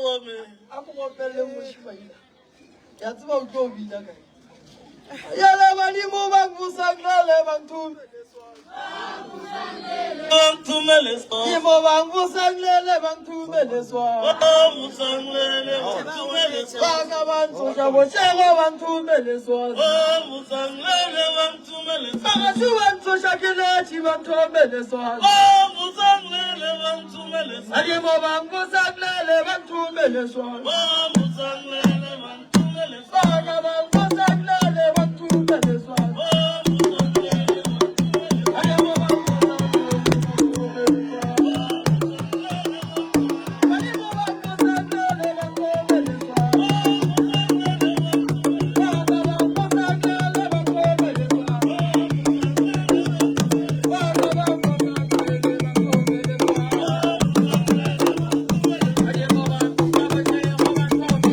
wa me. A ko opelele mošimaina. Ke a tseba o tlo bina kae. Yele badimo ba nkusanglele ba nthumele Bangthumele swa. Badimo ba nkusanglele ba nthumele swa. Bangthumele bangthumele swa. Bana ba ntsoša bošego ba nthumele swa. Bangthumele bangthumele swa. Bagašu ba ntsoša ke letši ba nthomele swa. Bangthumele bangthumele swa. Badimo ba nkusanglele ba nthumele swa. Bangthumele bangthumele swa. Bana ba nkusanglele ba nthumele swa. Bangthumele bangthumele swa. Badimo ba nkusanglele ba nthomele swa. Badimo ba nkusanglele ba nthomele swa. Bana ba nkusanglele ba nthomele swa. Bana ba nkusanglele ba nthomele swa. Badimo ba nkusanglele ba nthomele swa.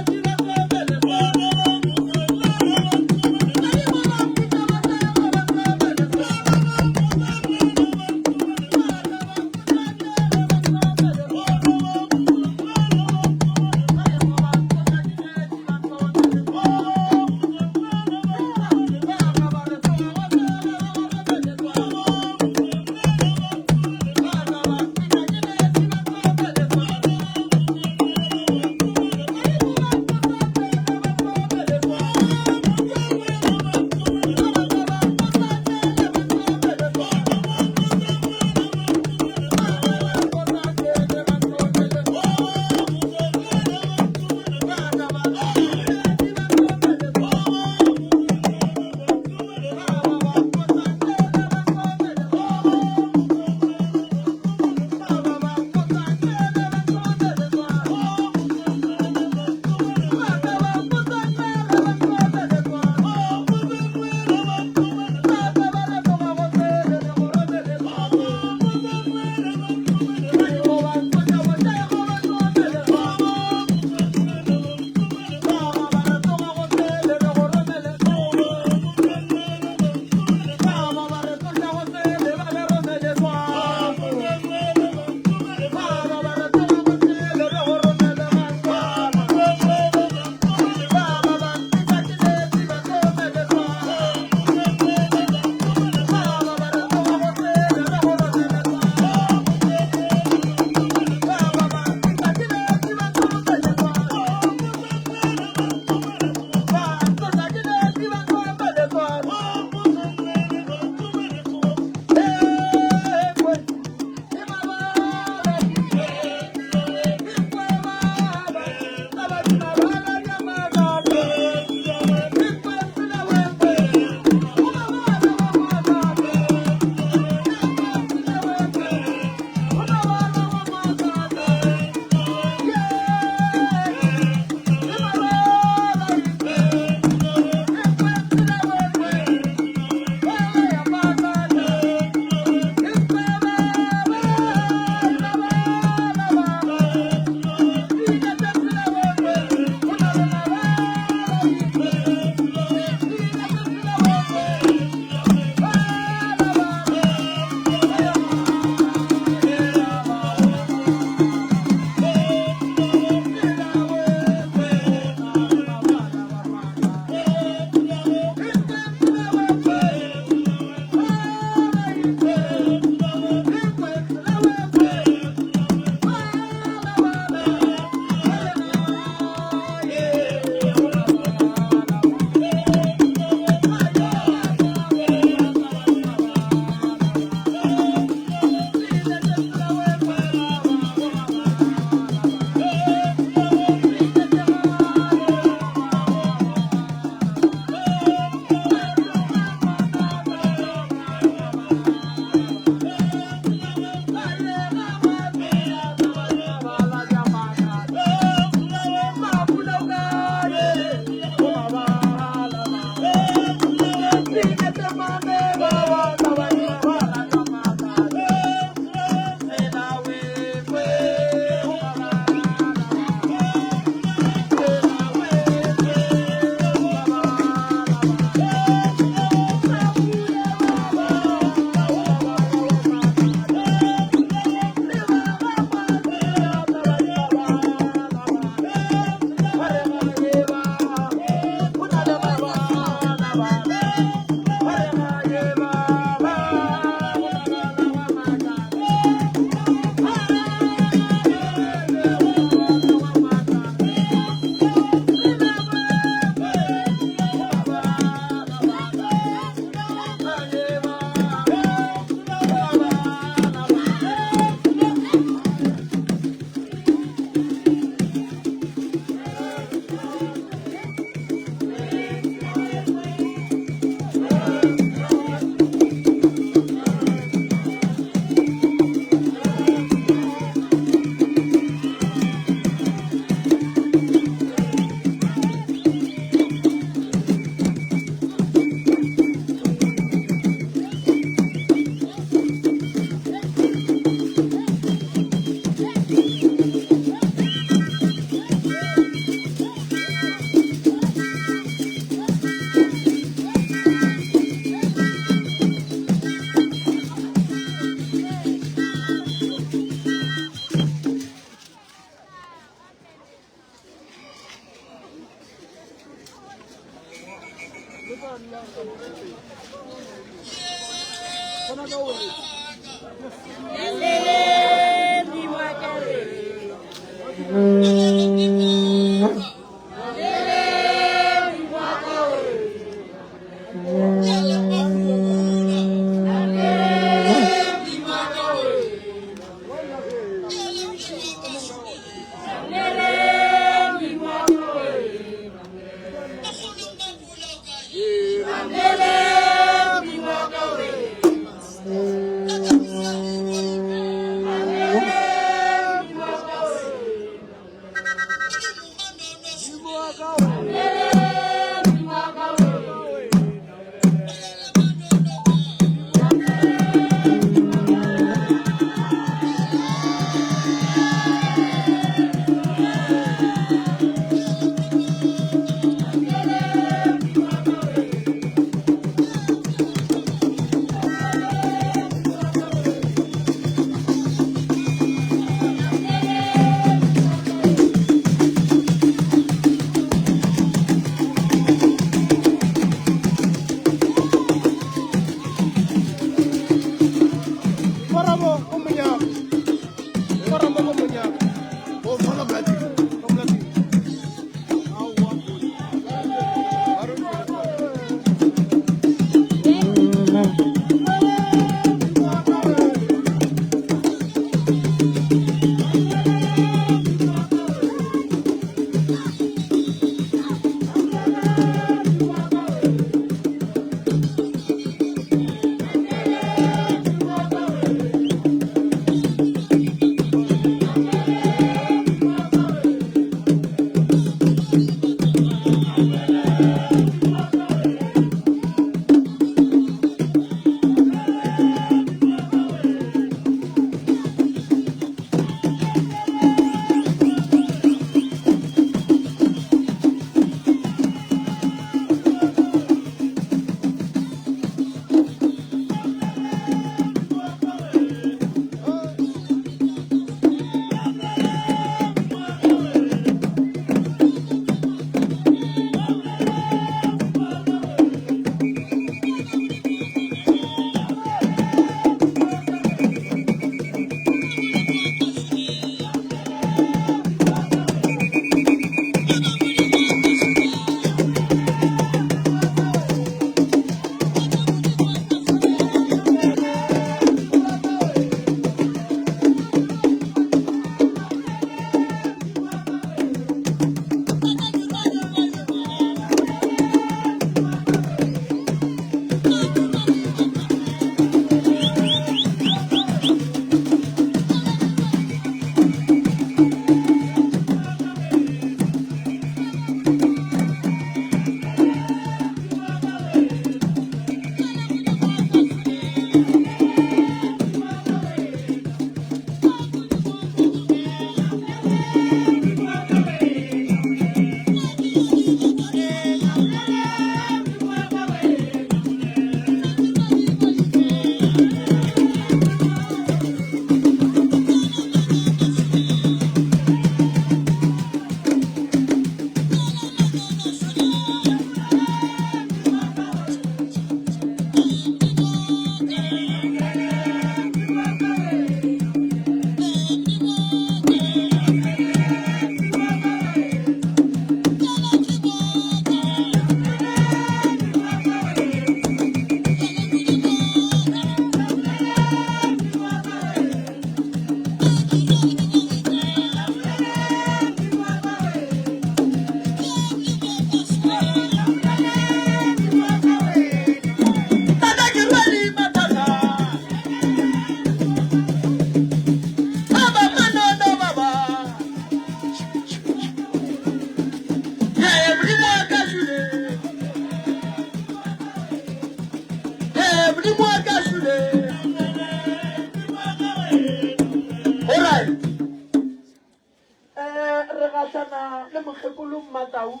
gahlana le mokgekolo Mmatau.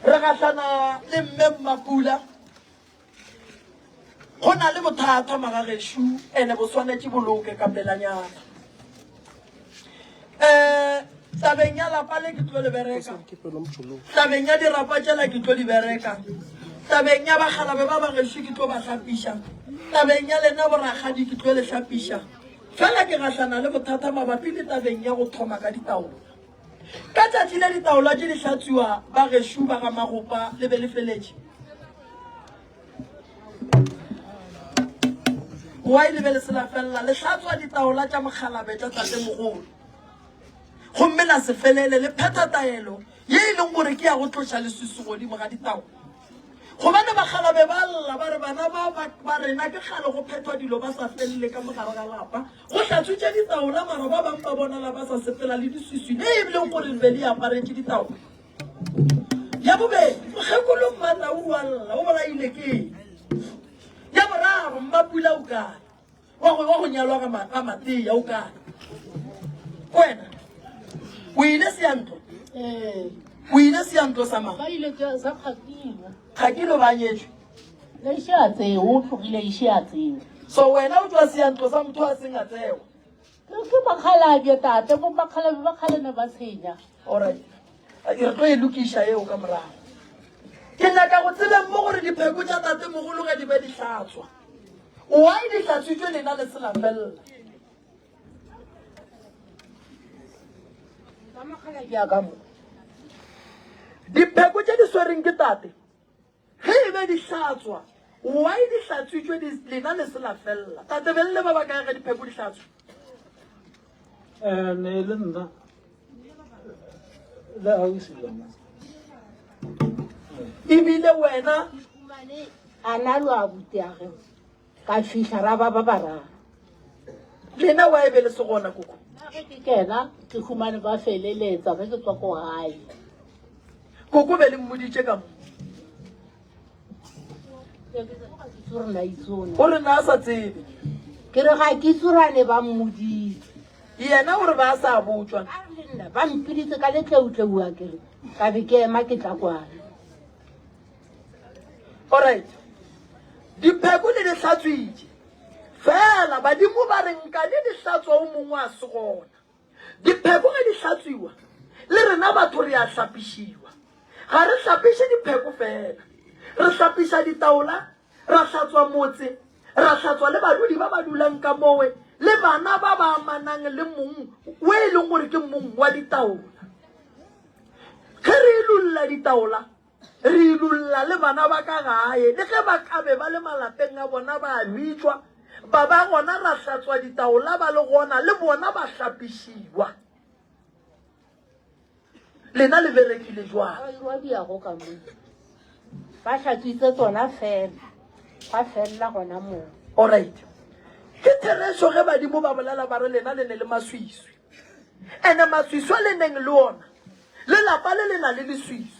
Re gahlana le mme Mmapula. Go na le bothata magagešu ene bo swanetše bo loke ka pelanyana. Um tabeng ya lapa le ke tlo le bereka, tabeng ya dirapa tšela ke tlo di bereka, tabeng ya bakgalabe ba bagešo ke tlo ba hlapiša, tabeng ya lena borakgadi ke tlo le hlapiša. Fela ke gahlana le bothata mabapi le tabeng ya go thoma ka ditaola. Ka tšatši le ditaola tše di hlatswiwa ba gešo ba ga Magopa le be le feletše. Why le be le se la felela le hlatswa ditaola tša mokgalabe tša tatemogolo gomme la se felele le phetha taelo ye e leng gore ke ya go tloša leswiswi godimo ga ditaola. Gobane bakgalabe ba lla ba re, Bana ba ba rena ke kgale go phethwa dilo ba sa felele ka mo gare ga lapa. Go hlatswitše ditaola mara ba bang ba bonala ba sa sepela le diswiswi le e leng gore le be le aparetše ditaola. Ya bobedi, mokgekolo Mmatau wa lla o bolaile ke eng? Ya boraro, Mmapula o kae? Wa go wa go nyalwa ga ga Matea o kae? Wena o ile seyantlo? Ee. O ile seyantlo sa mang? Ba ile tša sa Kgakilo. Kgakilo ba nyetšwe? Le iše a tsewe, o tlogile iše a tsewe. So wena o tšwa seyantlo sa motho a seng a tsewa? Ke makgalabje tate, bo makgalabje ba kgale ne ba tshenya. Alright. Re tlo e lokiša eo ka morago. Ke nyaka go tsebeng mo gore dipheko tša tatemogolo ge di be di hlatswa. Why di hlatswitšwe lena le se la felela? Ba makgalabje a ka mo. Dipheko tše di swereng ke tate ge e be di hlatswa, why di hlatswitšwe di lena le se la felela? Tate be le le ba bakae ge dipheko di hlatswa? Eh, ne le nna le ausi lona. Ebile wena Fumane a na lo abuti a ge ka fihla ra ba ba bararo. Lena wa e be le se gona koko? Nna ge ke kena ke humane ba feleletsa ge ke tswa ko gae. Koko be le mmoditše ka mo. O re na a sa tsebe. Ke re ga ke itse gore a ne ba mmoditse. Yena o re ba sa botšwa. A re le nna ba mpiditse ka letleutleu a kere ka be ke ema ke tla kwana. Alright. Dipheko le di hlatswitše. Fela badimo ba re nka le di hlatswa o mongwe a se gona. Dipheko ge di hlatswiwa, le rena batho re a hlapišiwa. Ga re hlapiše dipheko fela. Re hlapiša ditaola, ra hlatswa motse, ra hlatswa le badudi ba ba dulang ka mowe le bana ba ba amanang le mong o e leng gore ke mong wa ditaola. Ge re ilulla ditaola, Re ilulla le bana ba ka gae, le ge ba ka be ba le malapeng a bona ba a bitšwa, ba ba gona ra hlatswa ditaola ba le gona, le bona ba hlapišiwa. Lena le berekile jwang? Ba irwa diago ka mo. Ba hlatswitse tsona fela, gwa felela gona moo. Alright. Ke therešo ge badimo ba bolela ba re lena le ne le maswiswi. Ene maswiswi a le neng le ona Le lapa le le na le leswiswi.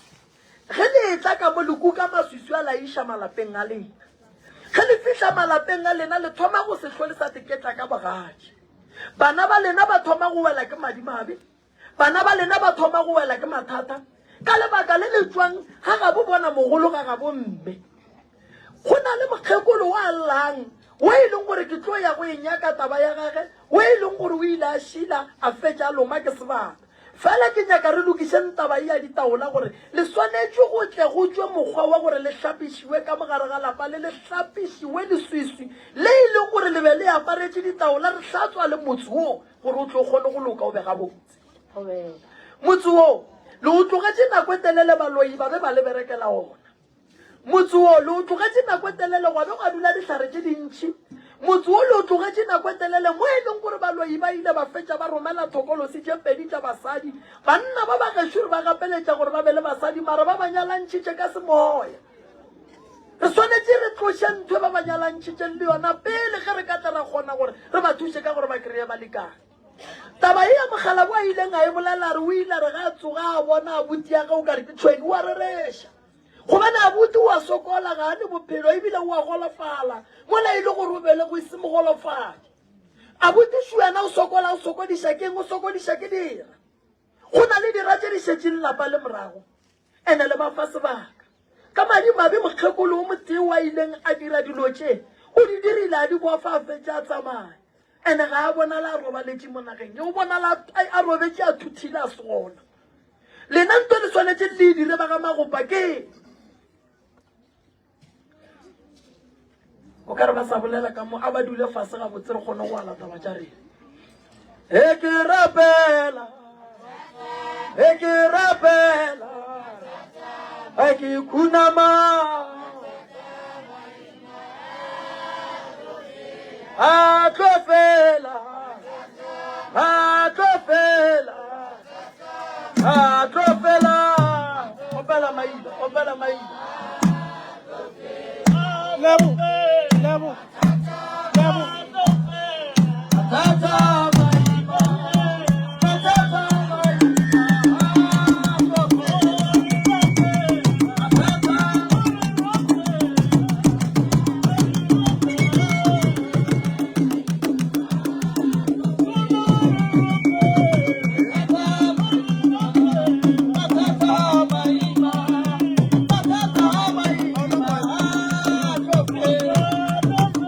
Ge le etla ka mo le kuka maswiswi a la iša malapeng a lena. Ge le fihla malapeng a lena le thoma go se hlwe le sa teketla ka bogadi. Bana ba lena ba thoma go wela ke madimabe. Bana ba lena ba thoma go wela ke mathata ka lebaka le le tšwang ga gabo bona mogolo ga gabo mme. Go na le mokgekolo wa llang wo e leng gore ke tlo ya go e nyaka taba ya gage, wo e leng gore o ile a šila a fetša a loma ke sebata. Fela ke nyaka re lokišeng taba ye ya ditaola gore le swanetšwe go tle go tšwe mokgwa wa gore le hlapišiwe ka mo gare ga lapa le le hlapišiwe leswiswi le e leng gore le be le aparetše ditaola re hlatswa le motse wo gore o tlo kgone go loka o be gabotse. Motse wo le o tlogetše nako e telele baloi ba be ba le berekela ona. Motse wo le o tlogetše nako e telele gwa be gwa dula dihlare tše dintši. Motse wo le o tlogetše nako e telele mo e leng gore baloi ba ile ba fetša ba romela thokolosi tše pedi tša basadi. Banna ba ba gešo re ba gapeletša gore ba be le basadi mara ba ba nyalantšhitše ka semoya. Re swanetše re tloše ntho e ba ba nyalantšhitšeng le yona pele ge re ka tla ra kgona gore re ba thuše ka gore ba kry-e balekane. Taba ye ya mokgalabje a ileng a e bolela a re o ile a re ge a tsoga a bona abuti ya ge o ka re ke tšhwene o a rereša. Gobane abuti o a sokola, ga a ne bophelo ebile o a golofala, mola e le gore o belegwe e se mogolofadi. Abuti šo yena o sokola o sokodiša keng o sokodiša ke dira. Go na le dira tše di šetšeng lapa le morago ene le ba fa sebaka. Ka madimabe mokgekolo o motee wa ileng a dira dilo tše o di dirile a di bofa a fetša a tsamaya. Ene ga a bonala a robaletše mo nageng ye o bonala a robetše a thuthile a se gona. Lena nto le swanetše le e dire ba ga Magopa ke o ka re ba sa bolela ka mo a ba dule fase gabotse re kgone go ala taba tša rena e ke rapela e ke rapela e ke khunama a tlo fela a tlo fela a tlo fela opela maila opela maila Lebo, lebo, lebo. Tata maila, tata maila, a tlo fela.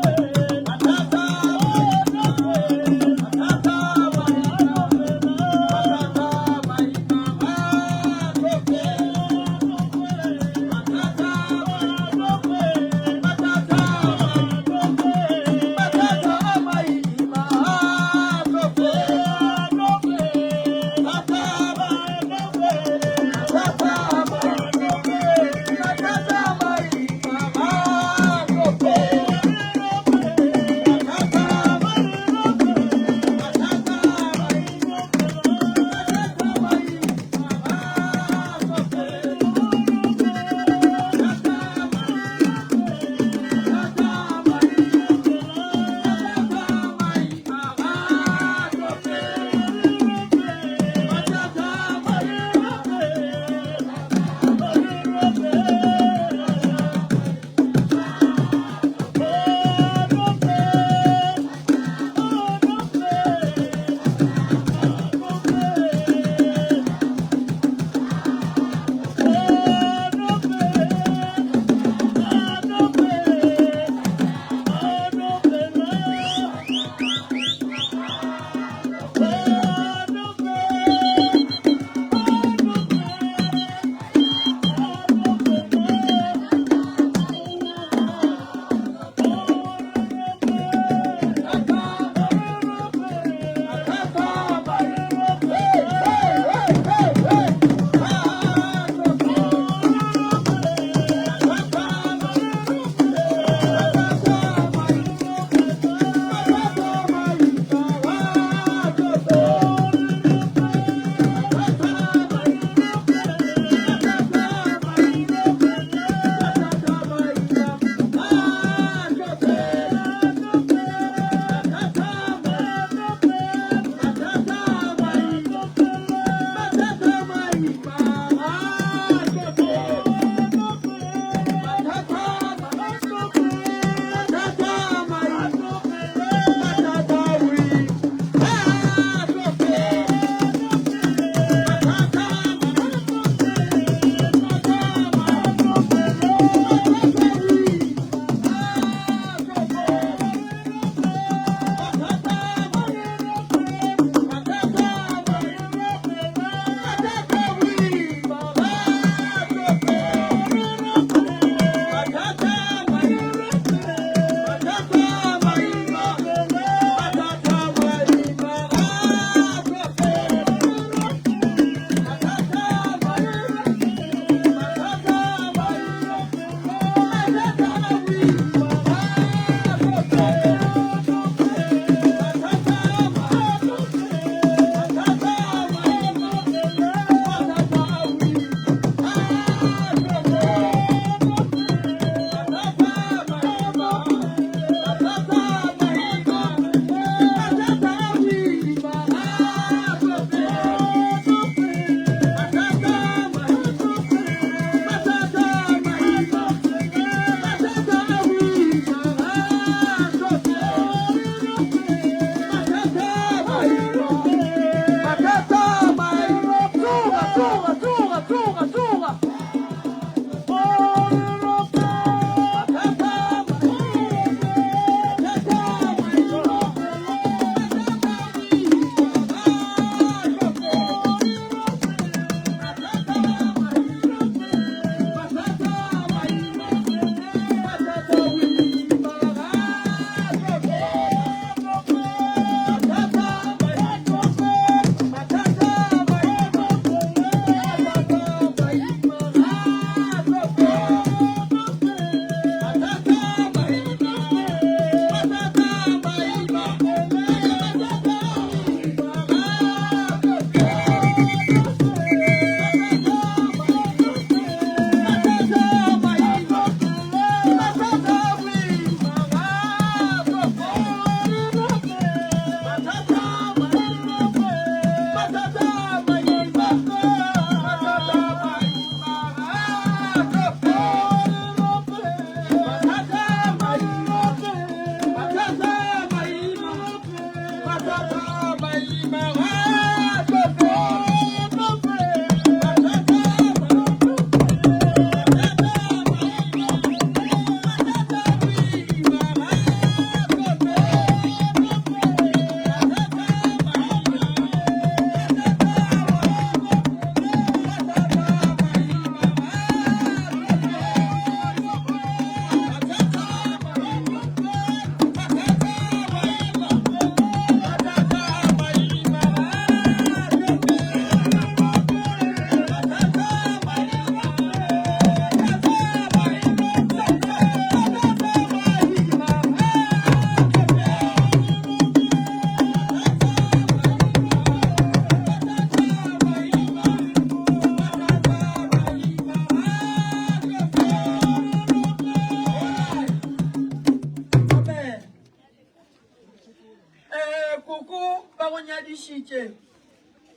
Koko ba go nyadišitše,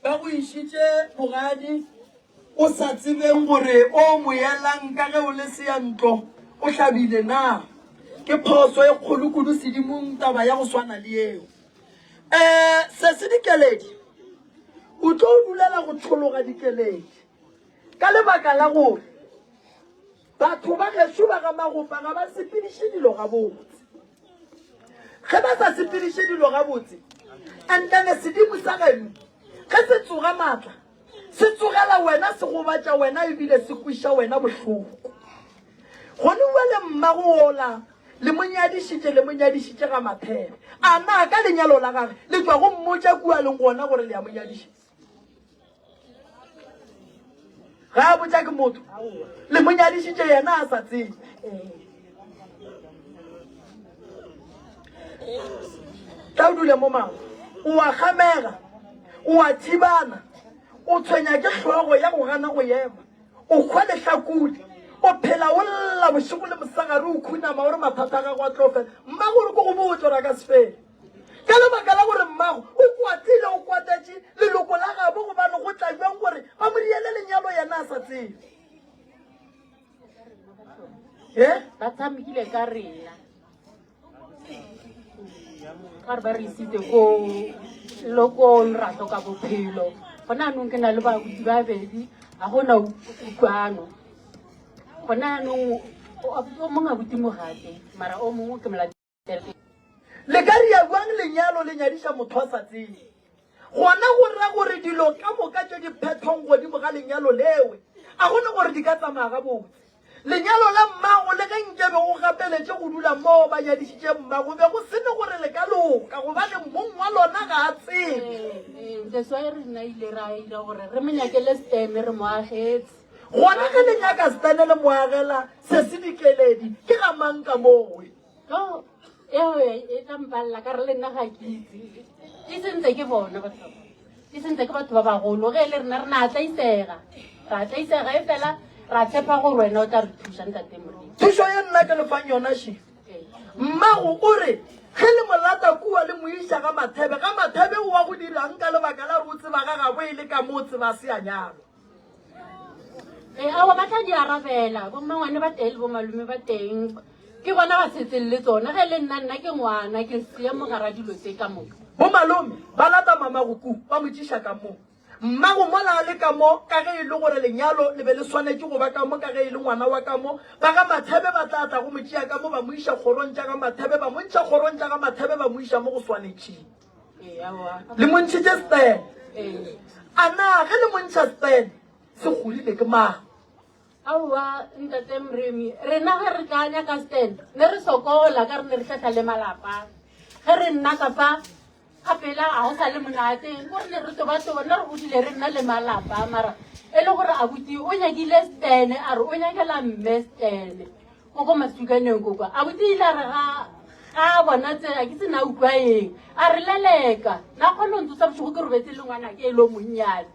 ba go išitše bogadi o sa tsebeng gore o mo yelang ka ge o le seyantlo o hlabile na. Ke phoso e kgolo kudu sedimong taba ya go swana le yeo. Um sesi Dikeledi, o tlo dulela go tšhologa dikeledi ka lebaka la gore batho ba gešo ba ga Magopa ga ba sepediše dilo gabotse. Ge ba sa sepediše dilo gabotse, and then sedimo sa geno ge se tsoga maatla, se tsogela wena, se gobatša wena ebile se kweša wena bohloko. Gone bjale mmago ola le mo nyadišitše, le mo nyadišitše ga Mathebe. A na ka lenyalo la gage le tšwa go mmotša kua leng gona gore le ya mo nyadiša? Ga a botša ke motho, le mo nyadišitše yena a sa tsebe. Tla o dule mo mama, o a kgamega, o a thibana, o tshwenya ke hlogo ya go gana go ema, o hwa lehlakodi, o phela o lla bošego le mosegare, o khunama o re mathata a gago a tlo fela. Mmago o re ko go botse gore a ka se fele. Ka lebaka la gore mmago o kwatile, o kwatetše leloko la gabo gobane go tla bjang gore ba mo diele lenyalo yena a sa tsebe. Eh? Ba tshamekile ka rena. Ka re ba re isitse ko loko ra hloka bophelo. Gona anong ke na le babuti ba bedi, ga gona utlwano. Gona anong o mongwe abuti mogate, mara o mongwe ke molate. Le ka ria bjang lenyalo le nyadiša motho a sa tsebe? Gona go ra gore dilo ka moka tše di phethwang godimo ga lenyalo lewe a go ne gore di ka tsamaya gabotse. Lenyalo la mmago le ge nke be o gapeletše go dula moo ba nyadišitše mmago be go se ne gore le ka loka gobane mong wa lona ga a tsebe. Ee, that's why re nna ile ra ira gore re mo nyakele stene re mo agetse. Gona ge le nyaka stene le mo agela se se dikeledi ke ga mang ka mowe? No, eo e tla mpalela ka re le nna ga ke itse. E sentse ke bona batho ba. E sentse ke batho ba bagolo. Ge e le rena re na tlaisega. Ra tlaisega e fela ra tshepa gore wena o tla re thuša ntate Moremi. Thušo ye nna ke le fang yona še. Mmago o re ge le mo lata kua le mo iša ga Mathebe, ga Mathebe o wa go dirang ka lebaka la gore o tseba ga gabo e le ka mo o tseba se a nyalwa. Ee, aowa ba tla di arabela bommangwane ba teng le bomalome ba teng ke bona ba setseng le tsona ge le nna nna ke ngwana ke sea mogara dilo tse ka moka. Bomalome ba lata mamago ku ba mo tšiša ka mo. Mmago mola a le ka mo ka ge e le gore lenyalo le be le swanetše go ba ka mo ka ge e le ngwana wa ka mo. Ba ga Mathebe ba tla tla go mo tšea ka mo ba mo iša kgorong tša ga Mathebe ba mo ntšha kgorong tša ga Mathebe ba mo iša mo go swanetšeng. Le mo ntšhitše stene. A na ge le mo ntšha stene se godile ke mang? Aowa ntate Moremi, rena ge re tla nyaka stand ne re sokola ka re ne re hlahla le malapa. Ge re nna ka fa ka pela ga go sa le monate, ko re ne re tobatoba nna re godile re nna le malapa mara e le gore abuti o nyakile stand a re o nyakela mme stand. Ko ko masukaneng ko kwa. Abuti ile a re ga ga a bona tse a ke se na utlwa eng. A re leleka. Na kgone go ntsosa bošego ke robetse le ngwana ke e lo monnyane.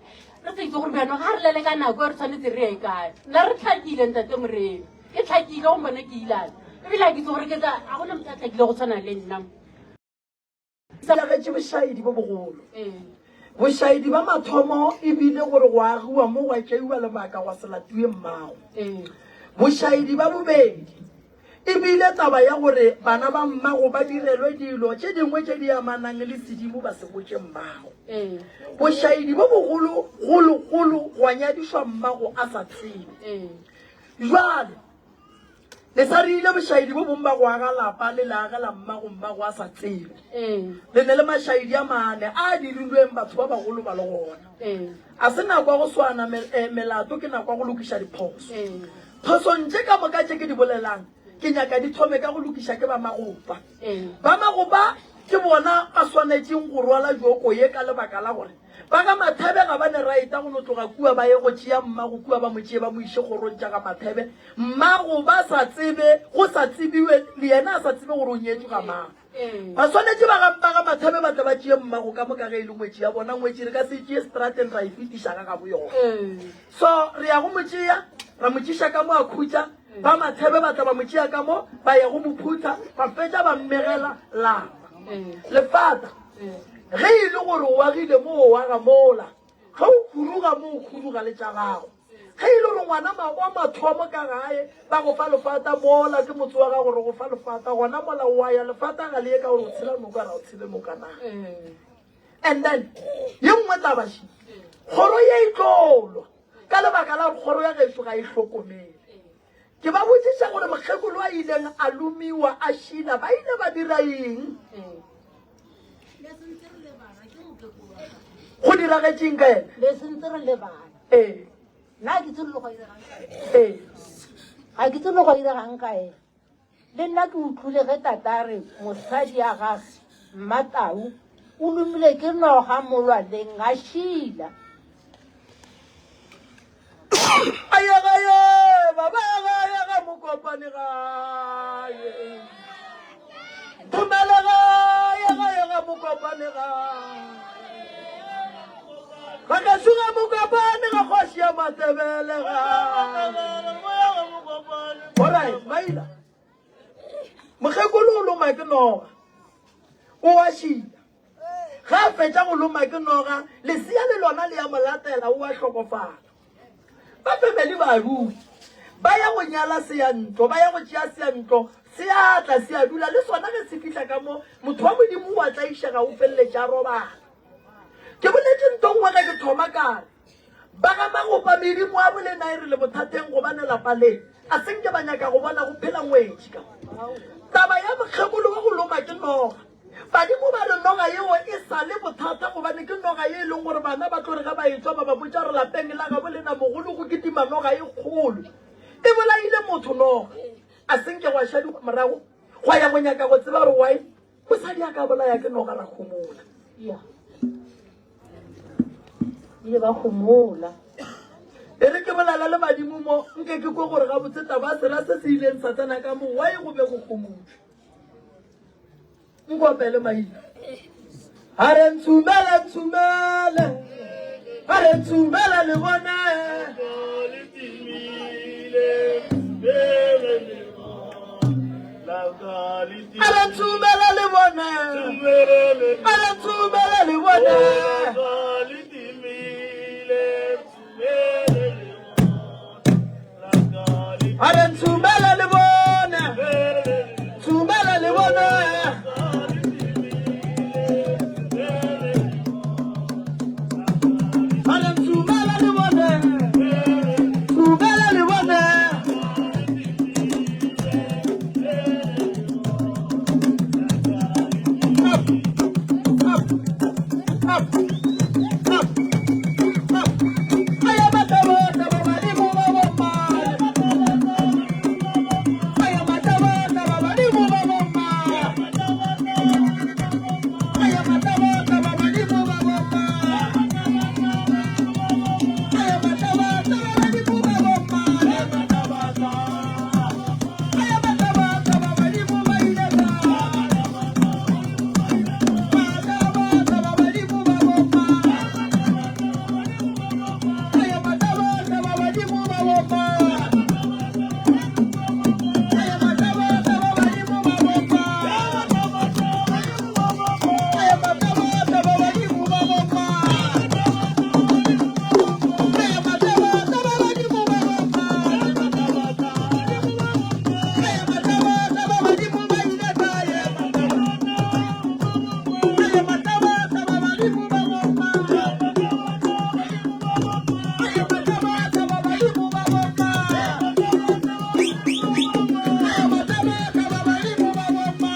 Re sa itse gore bjano ga re leleka nako e re tshwanetse re ye kae. Nna re tlhakile ntate Moremi. Ke tlhakile go mbone ke ilane. Ebile a ke itse gore ke tla a gona motho a tlhakile go tshwana le nna. Hlagetše bošaedi bo bogolo. Bošaedi ba mathomo e bile gore go agiwa mo gwa tšeiwa lebaka gwa se latiwe mmago. Bošaedi ba bobedi e bile taba ya gore bana ba mmago ba direlwe dilo tše dingwe tše di amanang le sedimo ba se botše mmago. Bošaedi bo bogolo golo golo gwa nyadišwa mmago a sa tsebe. Jwale Le sa rile bošaedi bo bong ba go aga lapa le le agela mmago mmago a sa tsebe. Le ne le mašaedi a mane a a dirilweng batho ba bagolo ba le gona. A se nako ya go swana melato ke nako ya go lokiša diphoso. Phosong tše ka moka tše ke di bolelang ke nyaka di thome ka go lokiša ke ba magopa. Ba magopa ke bona ba swanetšeng go rwala joko ye ka lebaka la gore Ba ga Mathebe ga ba ne raeta go no tloga kua ba ye go tšea mmago kua ba mo tšee ba mo iše kgorong tša ga Mathebe. Mmago ba sa tsebe, go sa tsebiwe, le yena a sa tsebe gore o nyetšwe ga mang. Ba swanetše ba ga ba ga Mathebe ba tle ba tšee mmago ka mo ka ge e le ngwetši ya bona. Ngwetši re ka se e tšee strateng ra e fetiša ga gabo yona. So re ya go mo tšea, ra mo tšiša ka mo a khutša. Ba Mathebe ba tla ba mo tšea ka mo, ba ya go mo phutha, ba fetša ba mmegela lapa. Lefata. Ge e le gore o agile mo o aga mola, ge o khuruga mo o khuruga le tša gago. Ge e le gore ngwana wa mathomo ka gae ba go fa lefata mola ke motse wa gago re go fa lefata gona mola o a ya lefata ga le ye ka gore o tshela noka ra o tshele noka na. And then ye nngwe taba še, kgoro ye e tlo lwa ka lebaka la gore kgoro ya gešo ga e hlokomele. Ke ba botšiša gore mokgekolo a ileng a lomiwa a šila ba ile ba dira eng? Go diragetšeng ka yena? Be sentse re le bana. Ee. Nna ke tsebe le go iregang ka ena. Ee. Ga ke tsebe le go iregang ka ena. Le nna ke utlwile ge tata a re mosadi ya gage Mmatau o lomile ke noga molwaleng a šila. A ye gae, baba ya gae ga mokopane gae. Thomele gae gae ga mokopane gae. Ga gešo ga mokopane ga kgoši ya Matebele gae. Alright, maila. Mokgekolo o loma ke noga. O a šila. Ge a fetša go loma ke noga, lesea le lona le ya mo latela, o a hlokofala. Ba family ba dula, ba ya go nyala seyantlo, ba ya go tšea seyantlo, se a tla se a dula le sona. Ge se fihla ka mo, motho wa Modimo o a tlaišega, o feleletša a robala. Ke boletše nto nngwe ge ke thoma ka re, Ba ga Magopa medimo a bolena e re le bothateng gobane lapa le a se nke ba nyaka go bona go phela ngwetši ka taba ya mokgekolo wa go loma ke noga. Badimo ba re noga yeo e sa le bothata gobane ke noga ye e leng gore bana ba tlo re ge ba etšwa ba ba botša gore lapeng la gabo lena mogolo go kitima noga e kgolo e bolaile motho noga. A se nke gwa šadiwa morago gwa ya go nyaka go tseba gore why mosadi a ka bolaya ke noga ra homola. Ya. Ile ba homola. E re ke bolela le badimo mo nke ke kwe gore gabotse taba sera se se ileng sa tsena ka mo why go be go homotšwe. Nkopele maina. A re ntshumele ntshumele. A re ntshumele le bone. A re ntshumele le bone. A re ntshumele le bone. A re ntshumele le bone. Tshumele le bone. A re ntshumele le bone. Tshumele le bone. Up, up, up, up, up. Aya matabo tabo badimo ba bomma. Aya matabo tabo badimo ba bomma. Aya matabo tabo badimo ba bomma. Aya matabo tabo badimo ba bomma. Aya matabo tabo badimo ba ile ba. Matabo tabo badimo ba bomma. Aya matabo tabo badimo ba bomma. Aya matabo tabo badimo ba bomma. Aya matabo tabo badimo ba bomma. Aya matabo tabo badimo ba bomma. Aya matabo tabo badimo ba ile ba ye. Aya matabo tabo badimo ba bomma. Aya matabo tabo badimo ba bomma. Aya matabo tabo badimo ba bomma.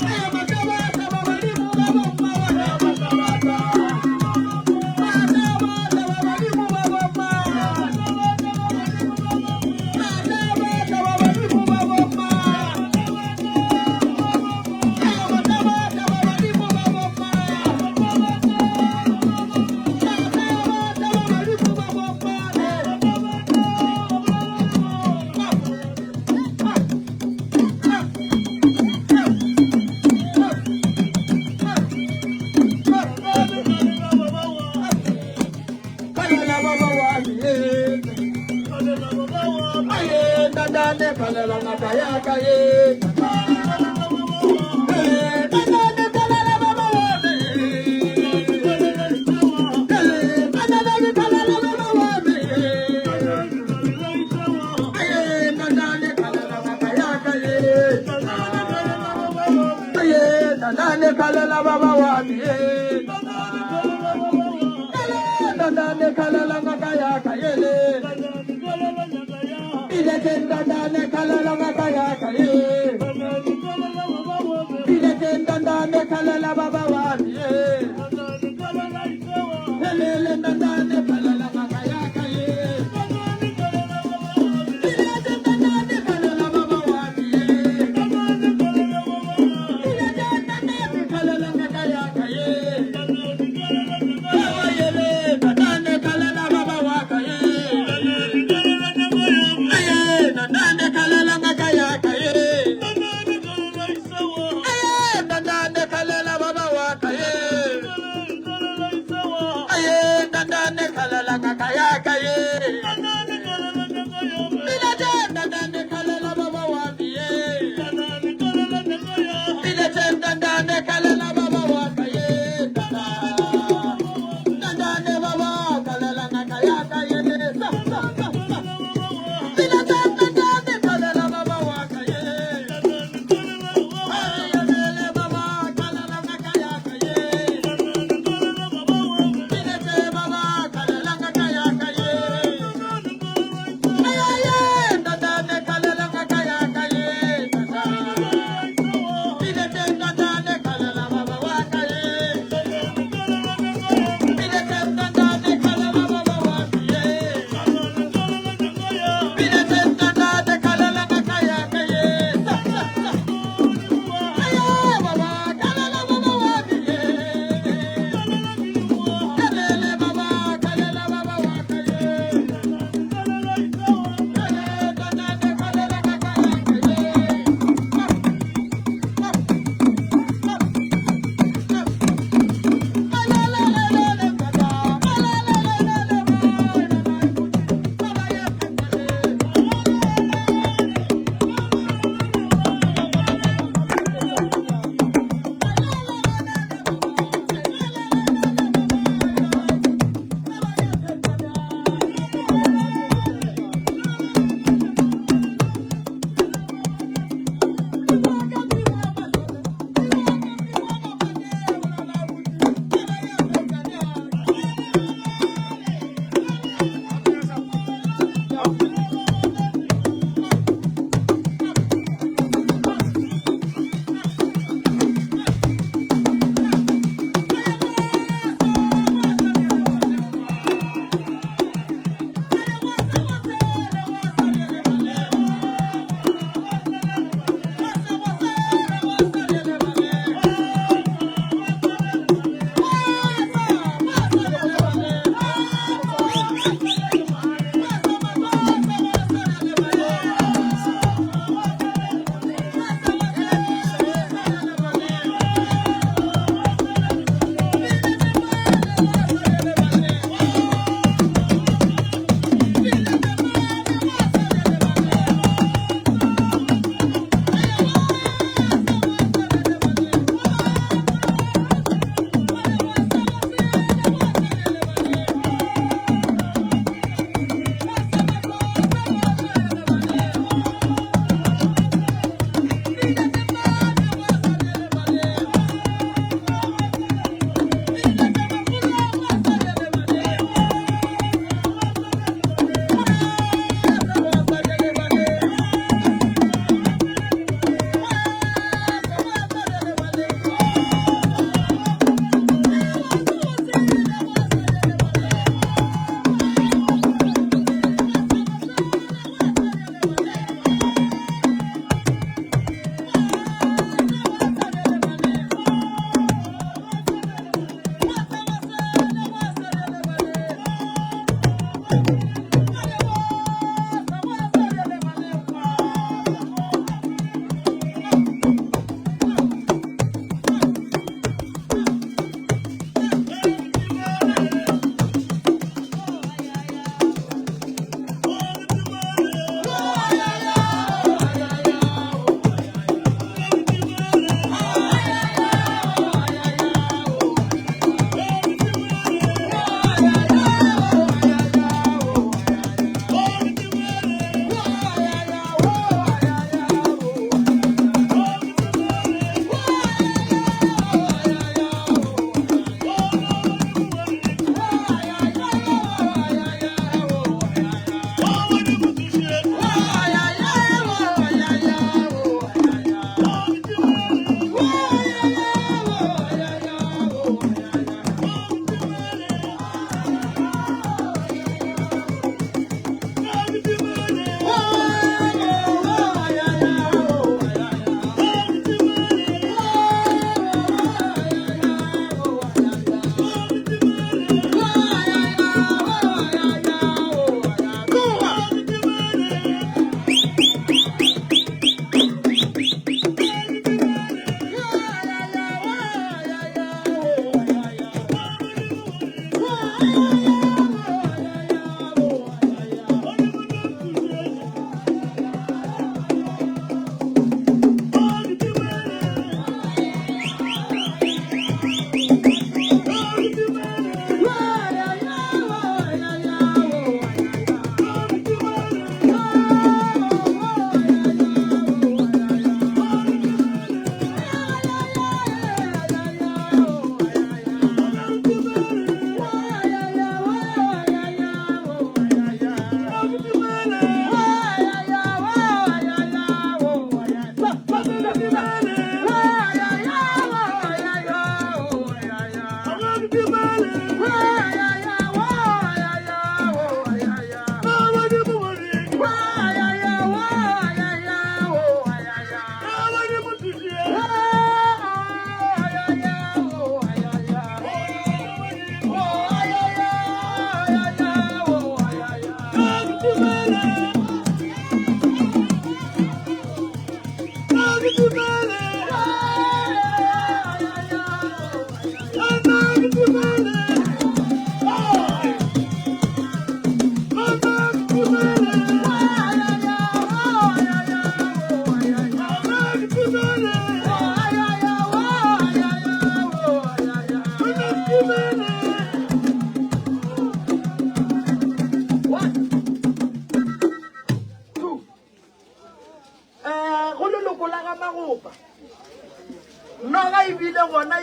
Aya matabo tabo badimo ba bomma. Matabo tabo badimo ba bomma. Matabo tabo badimo ba bomma. Aya matabo tabo badimo ba bomma. Matabo tabo badimo ba bomma. Nandane khalela baba wa me ye. Ele nandane khalela ngaka ya ka yele. Ile ke nandane khalela ngaka ya ka ye. Ile ke nandane khalela baba wa me ye. Ele le nandane khalela ngaka ya ka ye. Ile ke nandane khalela baba wa me ye. Ile ke nandane khalela ngaka ya ka ye. Ewa yele nandane khalela baba wa ka ye. Aye nandane khalela ngaka ya ka ye. Aye nandane khalela baba wa ka ye.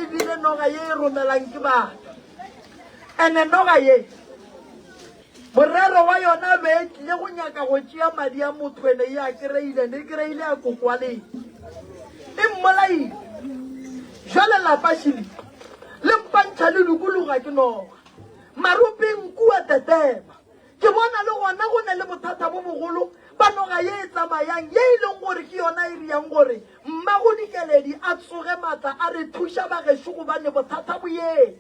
e bile noga ye e romelang ke batho. Ene noga ye, morero wa yona be e tlile go nyaka go tšea madi a motho ene ye a kereile, ne e kereile a kokwaleng. E mmolaile. Jwale lapa šili le mpantšha le dukuluga ke noga. Maropeng kua Tetema. Ke bona le gona go ne le bothata bo bogolo ba noga ye e tsamayang ye e leng gore ke yona e riyang gore mmago Dikeledi a tsoge matla a re thuša bagešo gobane bothata bo yena.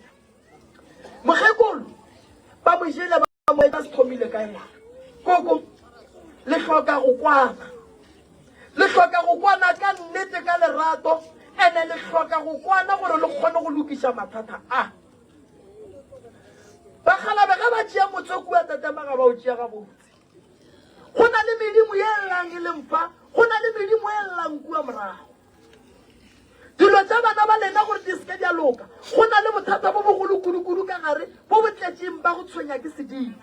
Mokgekolo ba mo jele ba mo etsa se thomile kae ngwana? Koko, le hloka go kwana. Le hloka go kwana ka nnete ka lerato ene le hloka go kwana gore le kgone go lokiša mathata a. Bakgalabe ge ba tšea motse kua Tetema ga ba o tšea gabotse. Go na le medimo ye llang e leng fa, go na le medimo e llang kua morago. Dilo tša bana ba lena gore di seke di a loka, go na le bothata bo bogolo kudu-kudu ka gare bo bo tletšeng ba go tshwenya ke sedimo.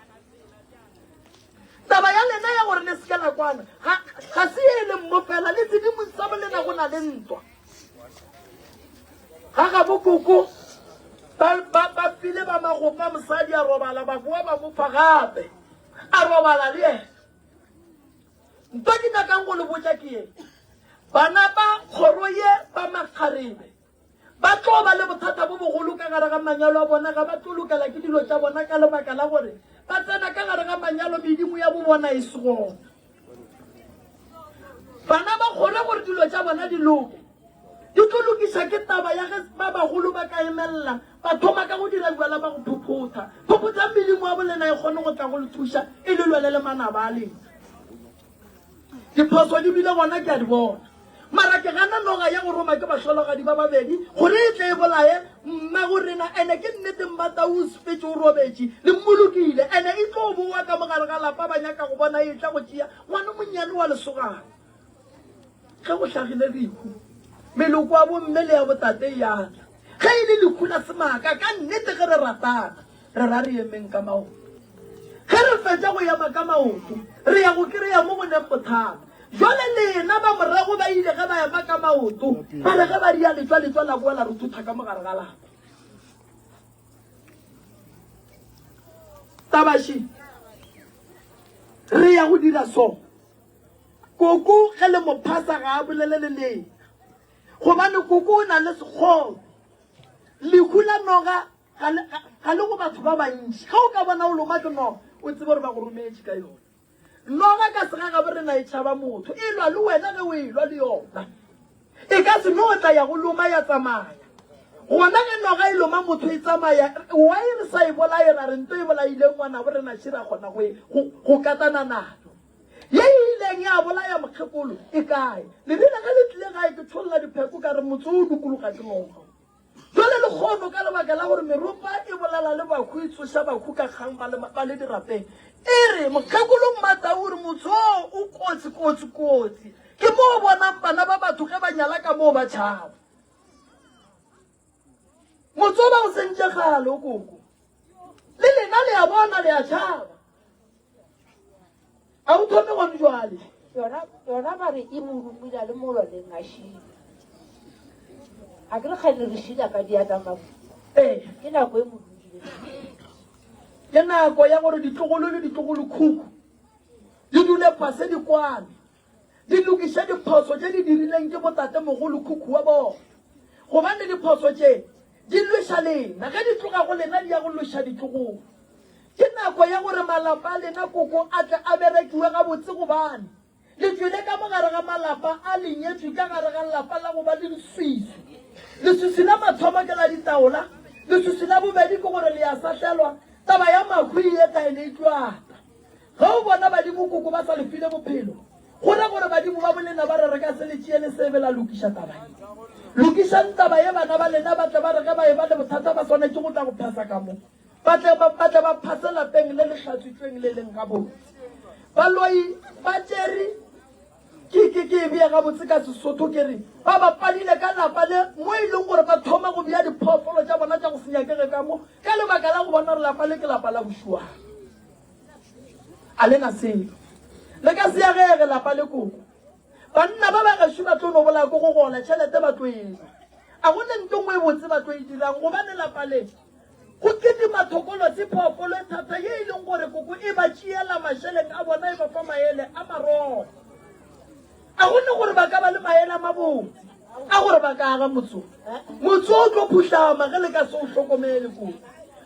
Taba ya lena ya gore le seke la kwana ga, ga se ye e leng mo fela, le sedimong sa bolena go na le ntwa. Ga gabo koko ba, ba, ba file ba magopa mosadi a robala, ba boa ba mo fa gape a robala le yena. Nto ke nyakang go le botša ke ye, bana ba kgoro ye ba makgarebe ba tlo ba le bothata bo bogolo ka gare ga manyalo a bona, ga ba tlo lokela ke dilo tša bona ka lebaka la gore ba tsena ka gare ga manyalo medimo ya bo bona e se gona. Bana ba kgone gore dilo tša bona di loke, di tlo lokiša ke taba ya ge ba bagolo ba ka emelela ba thoma ka go dira bjala ba go phophotha. Phophothang medimo ya bolena e kgone go tla go le thuša e le lwele le manaba a lena. Diphoso di bile gona ke a di bona. Mara ke gana noga ya go roma ke bahlologadi ba babedi gore e tle e bolaye mmago rena ene ke nnete Mmatau o sepetše o robetše le mmolokile ene e tlo bowa ka mogare ga lapa ba nyaka go bona e tla go tšea ngwana monnyane wa lesogana ge go hlagile lehu meloko ya bomme le ya botate e ya tla ge e le lehu la semaka ka nnete ge re ratana Re ra re emeng ka maoto. Ge re fetša go ema ka maoto, re ya go kry-a mo go neng bothata. Jwale lena ba morago ba ile ge ba ema ka maoto, ba re ge ba ria letšwa, letšwa la boa la re thutha ka mogare ga lapa. Tabaši, re ya go dira so. Koko ge le mo phasa ga a bolele le lena, gobane koko o na le sekgobe. Lehu la noga Ga le, ga, ga le go batho ba bantši. Ge o ka bona o loma ke noga, o tsebe gore ba go rometše ka yona. Noga ka segagabo rena e tšhaba motho, e lwa le wena ge o e lwa le yona. E ka se no tla ya go loma ya tsamaya. Gona ge noga e loma motho e tsamaya, why re sa e bolaye ra re nto e bolaileng ngwanabo rena še ra kgona go e, go, go katana nayo. Ye e ileng ya bolaya mokgekolo e kae? Le rile ge le tlile gae ke tšholla dipheko ka re motse o dukologa ke noga. Bjale lehono, ka lebaka la gore meropa e bolela le bahu, e tsoša bahu ka kgang ba le, ba le dirapeng, e re, Mokgekolo Mmatau o re motse wo o kotsi, kotsi, kotsi. Ke mo o bonang bana ba batho ge ba nyala ka moo ba tšhaba. Motse o ba o sentše kgale o koko. Le lena le a bona le a tšhaba. A o thome gone jwale. Yona, yona ba re e mo romile le mo lwaleng a šila. A ke re kgale re šila ka diatla mabu. Ee. Ke nako e mo romile. Ke nako ya gore ditlogolo le ditlogolokhukhu di dule fase di kwane. Di lokiše diphoso tše di dirileng ke botatemogolokhukhu wa bona. Gobane diphoso tše di lweša lena, ge di tloga go lena di ya go lweša ditlogolo. Ke nako ya gore malapa a lena koko a tle a berekiwe gabotse gobane le tšwele ka mo gare ga malapa a le nyetšwe ka gare ga lapa la go ba le leswiswi. Leswiswi la mathomo ke la ditaola, leswiswi la bobedi ke gore le a sahlelwa, taba ya mahu e etla ene e tlo ata. Ge o bona badimo koko ba sa le file bophelo, go ra gore badimo ba bolena ba re re ka se le tšee le sebe la lokiša taba ye. Lokišang taba ye bana ba lena ba tle ba re ge ba eba le bothata ba swanetše go tla go phasa ka mo. Ba tle ba, ba tle ba phase lapeng le le hlatswitšweng le leng gabotse. Baloi ba tšere ke, ke, ke e bea gabotse ka Sesotho ke re ba bapadile ka lapa le mo e leng gore ba thoma go bea diphoofolo tša bona tša go se nyakege ka mo ka lebaka la go bona gore lapa le ke lapa la bošuana. A le na selo. Le ka se agege lapa le koko. Banna ba ba gešo ba tlo no bolaya ko go gola tšhelete ba tlo e ja. A go ne nto nngwe e botse ba tlo e dirang gobane lapa le go kitima thokolosi phoofolo e thata ye e leng gore koko e ba tšeela mašeleng a bona e ba fa maele a marogo. A go ne gore ba ka ba le maele a mabotse a gore ba ka aga motse o. Motse o tlo phuhlama ge le ka se o hlokomele koko.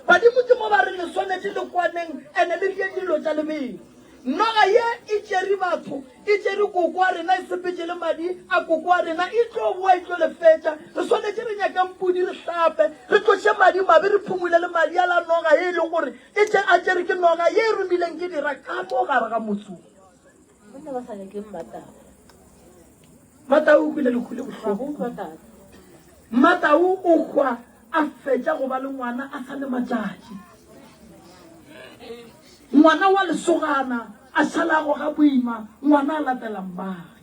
Badimo ke mo ba re le swanetše le kwaneng ene le die dilo tša lebelo. Noga ye e tšere batho, e tšere koko wa rena, e sepetše le madi a koko wa rena, e tlo boa e tlo le fetša. Re swanetše re nyakeng pudi re hlape, re tloše madi mabe, re phumule le madi a la noga ye e leng gore e tše a tšere ke noga ye e romileng ke dira ka mo gare ga motse wo. Banna ba sa nyakeng Mmatau. Mmatau o hwile lehu le bohloko. Mmatau o hwa a fetša go ba le ngwana a sa le matšatši. Ngwana wa lesogana a šala a goga boima, ngwana a latela mmagwe.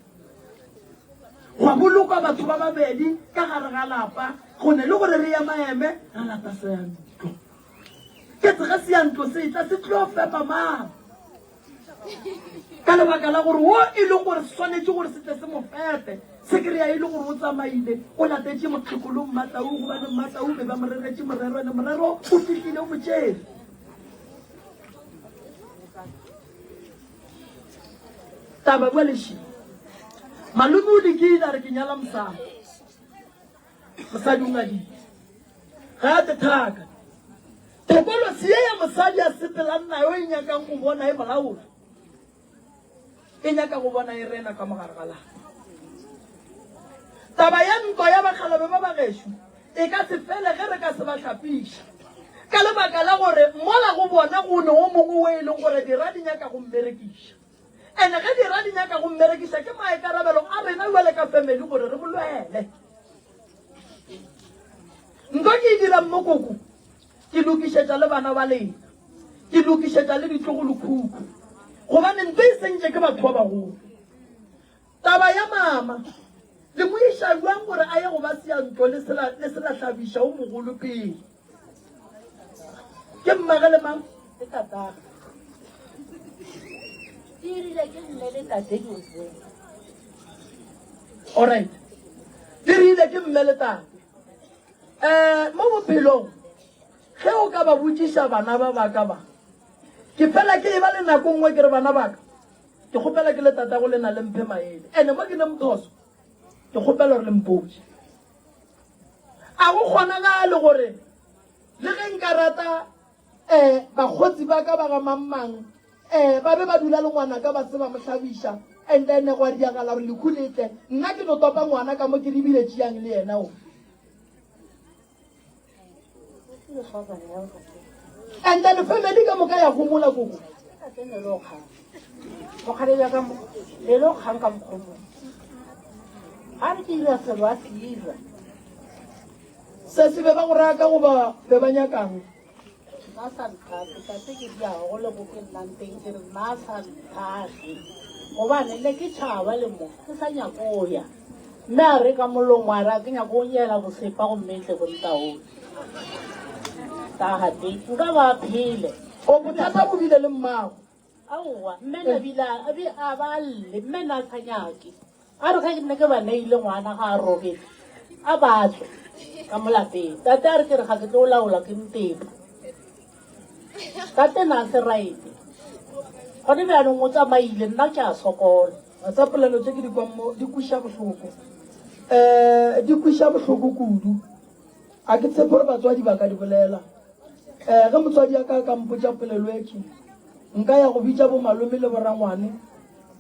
Gwa bolokwa batho ba babedi ka gare ga lapa, go ne le gore re emaeme ra lata seyantlo. Ke tse ge seyantlo se etla se tlo fepa mang? Ka lebaka la gore wo e leng gore se swanetše gore se tle se mo fepe, se kry-a e le gore o tsamaile o latetše mokgekolo Mmatau, gobane Mmatau be ba mo reretše morero, ene morero o fihlile o mo tšere. Taba bua lešilo. Malome o lekile a re ke nyala mosadi. Mosadi o ngadile. Ga a te thaka. Thokolosi ye ya mosadi a sepelang nayo e nyakang go bona e molaola. E nyaka go bona e rena ka mogare ga lapa. Taba ya ntwa ya bakgalabe ba bagešo e ka se fele ge re ka se ba hlapiša. Ka lebaka la gore mola go bona go ne o mongwe o e leng gore dira di nyaka go mmerekiša. Ene ge dira di nyaka go mmerekiša ke maikarabelo a rena jwale ka family gore re mo lwele. Nto ke e dirang mo koko ke lokišetša le bana ba lena, ke lokišetša le ditlogolokhukhu gobane nto e sentše ke batho ba bagolo. Taba ya mama le mo iša bjang gore a ye go ba seyantlo le se la hlabiša o mogolo pele? Ke mmage le mang? Ke tatagwe. Ke rile ke mme le tate ke o tseba. Alright. Ke rile ke mme le tate. Eh, mo bophelong ge o ka ba botšiša bana ba baka ba ke fela ke e ba le nako nngwe ke re bana baka ke kgopela ke le tatago le na le mphe maele ene mo ke ne mphoso ke kgopela gore le mpotše A go kgonagale gore le ge nka rata um bakgotsi ba ka ba ga mang-mang um ba be ba dula le ngwanaka ba se ba mo hlabiša and then gwa diagala gore lekhu le tle nna ke no topa ngwana ka mo ke re ebile tšeang le yena o and then family ka moka ya gomola koko mokgalebja ka mo lelo kgang ka mokgomong ga re ke ira selo a se ira se se be ba go raka goba be ba nyakang ba sa nthate tate ke diago le go ke nnang teng ke re nna sa nthate gobane le ke tšhaba le mo ke sa nyako ya mme a re ka molomo a re a ke nyako o nyela bosepa gomme tle bontaone tagate nka ba phele o bothata bo bile le mmago aowa mme na bile a be a ba lle mme na sa nyake a re ge ke ne ke ba neile ngwana ga a robetse a ba tswe ka mo lapeng tate a re ke re ga ke tlo laola ke ntepa tate na se right gone bjanong o tsamaile nna ke a sokola tsa polelo tše ke di kwang mo di kweša bohloko um di kweša bohloko kudu a ke tshepe gore batswadi ba ka di bolela um ge motswadi a ka ka mpotša polelo e ke nka ya go bitša bomalome le borangwane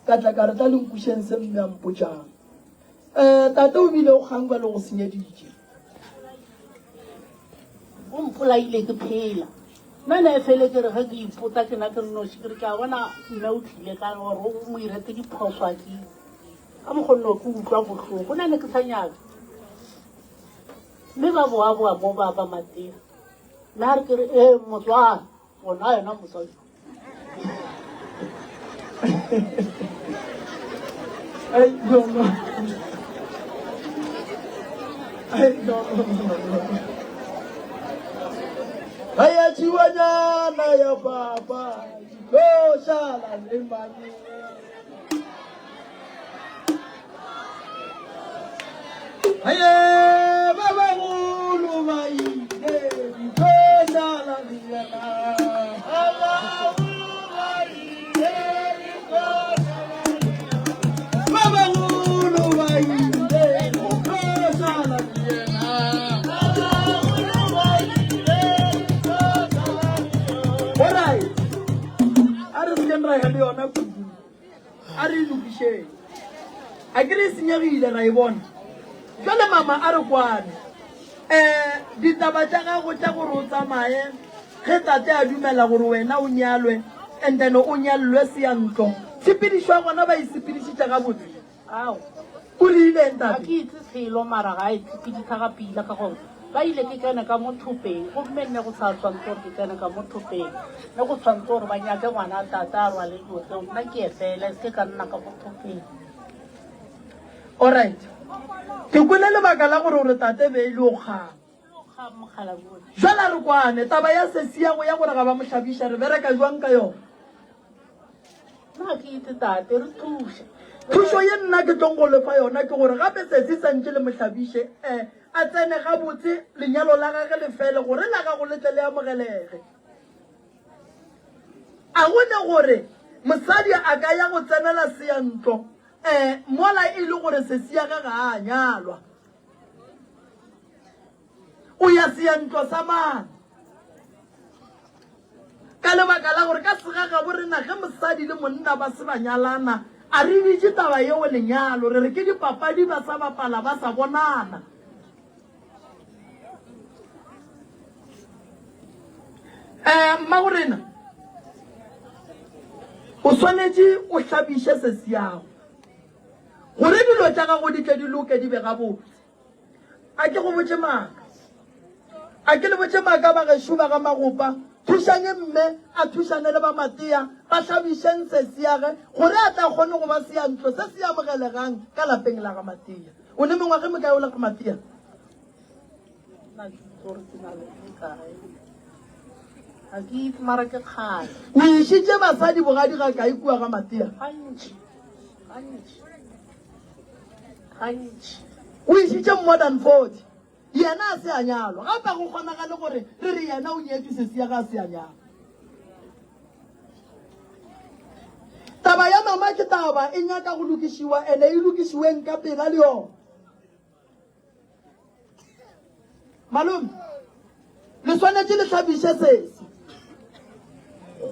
ka tla ka re tla le nkušeng se mme a mpotšang um tate o bile o kgang ba le go senyeditše O mpolaile ke phela. Nna ne fele ke re ge ke ipotsa ke na ke nnoši ke re ke a bona mme o tlile ka gore o mo irete diphoso a ke ka mokgonno ke utlwa bohloko nna ne ke sa nyake mme ba boaboa mo ba ba matea mme a re ke re ee motswana Gona yena mosadi. Ay, no, no. Ay, no, no, no, no. Ay, ya chiwanyana ya papa, tlo šala le mami. Aye, baba. lokišeng. A ke re e senyegile ra e bona. Jwale mama a re kwane. Um ditaba tša gago tša gore o tsamaye ge tate a dumela gore wena o nyalwe and then o nyallwe seyantlo, tshepedišo ya gona ba e sepedišitše gabotse? Ao. O rile eng Ga tate? ke itse selo mara ga e tshepedisa ga pila ka gore ba ile ke tsene ka mo thopeng gomme nne go sa tshwanetse gore ke tsene ka mo thopeng ne go tshwanetse gore ba nyake ngwana tate a rwale dilo tseo nna ke ye fela e se ka nna ka mo thopeng. Alright. Ke kwele lebaka la gore o re tate be e le o kgama. Jwale a re kwane taba ya sesi ya go ya gore ga ba mo hlabiša re bereka jwang ka yona? Nna ke itse tate re thuše. Thušo ye nna ke tlong go lefa yona ke gore gape sesi santše le mo hlabiše eh a tsene gabotse lenyalo la gage le fele gore la gago le tle le amogelege. A go ne gore mosadi a ka ya go tsenela seyantlo eh mola e le gore sesi ya gage ga a nyalwa. O ya seyantlo sa mang? Ka lebaka la gore ka segagabo rena ge mosadi le monna ba se ba nyalana, a re bitše taba yeo lenyalo, re re ke dipapadi ba sa bapala ba sa bonana. Um mmagorena, o swanetše o hlabiše sesiago gore dilo tša gago di tle di loke di be gabotse. A ke go botše maaka. A ke le botše maaka ba gešo ba ga Magopa. Thušang mme a thušane le ba Matea, ba hlabišeng sesiage gore a tla kgone go ba seyantlo se se amogelegang ka lapeng la ga Matea. O ne mengwaga e mekae o le ga Matea? Nna ke itse gore ke na le mekae. Ga ke itse mara ke kgale. O išitše basadi bogadi ga kae kua ga Matea? Gantši. Gantši. Gantši. O išitše more than 40. Yena a se a nyalwa. Gape go kgonagale gore re re yena o nyetšwe sesi ya ge a se a nyalwa. Taba ya mama ke taba e nyaka go lokišiwa ene e lokišiweng ka pela le yona. Malome, le swanetše le hlabiše sesi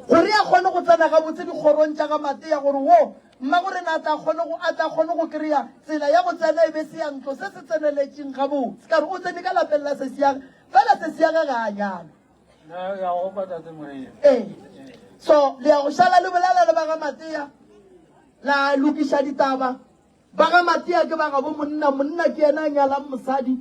gore a kgone go tsena gabotse dikgorong tša ga Matea gore wo mmagorena a tla kgone go a tla kgone go kry-a tsela ya go tsena e be seyantlo se se tseneletšeng gabotse ka re o tsene ka lapeng la sesi ya fela sesi ya ge ga a nyalwa. Ee, so le ya go šala le bolela le ba ga Matea la lokiša ditaba. Ba ga Matia ke ba gabo monna, monna ke yena a nyalang mosadi.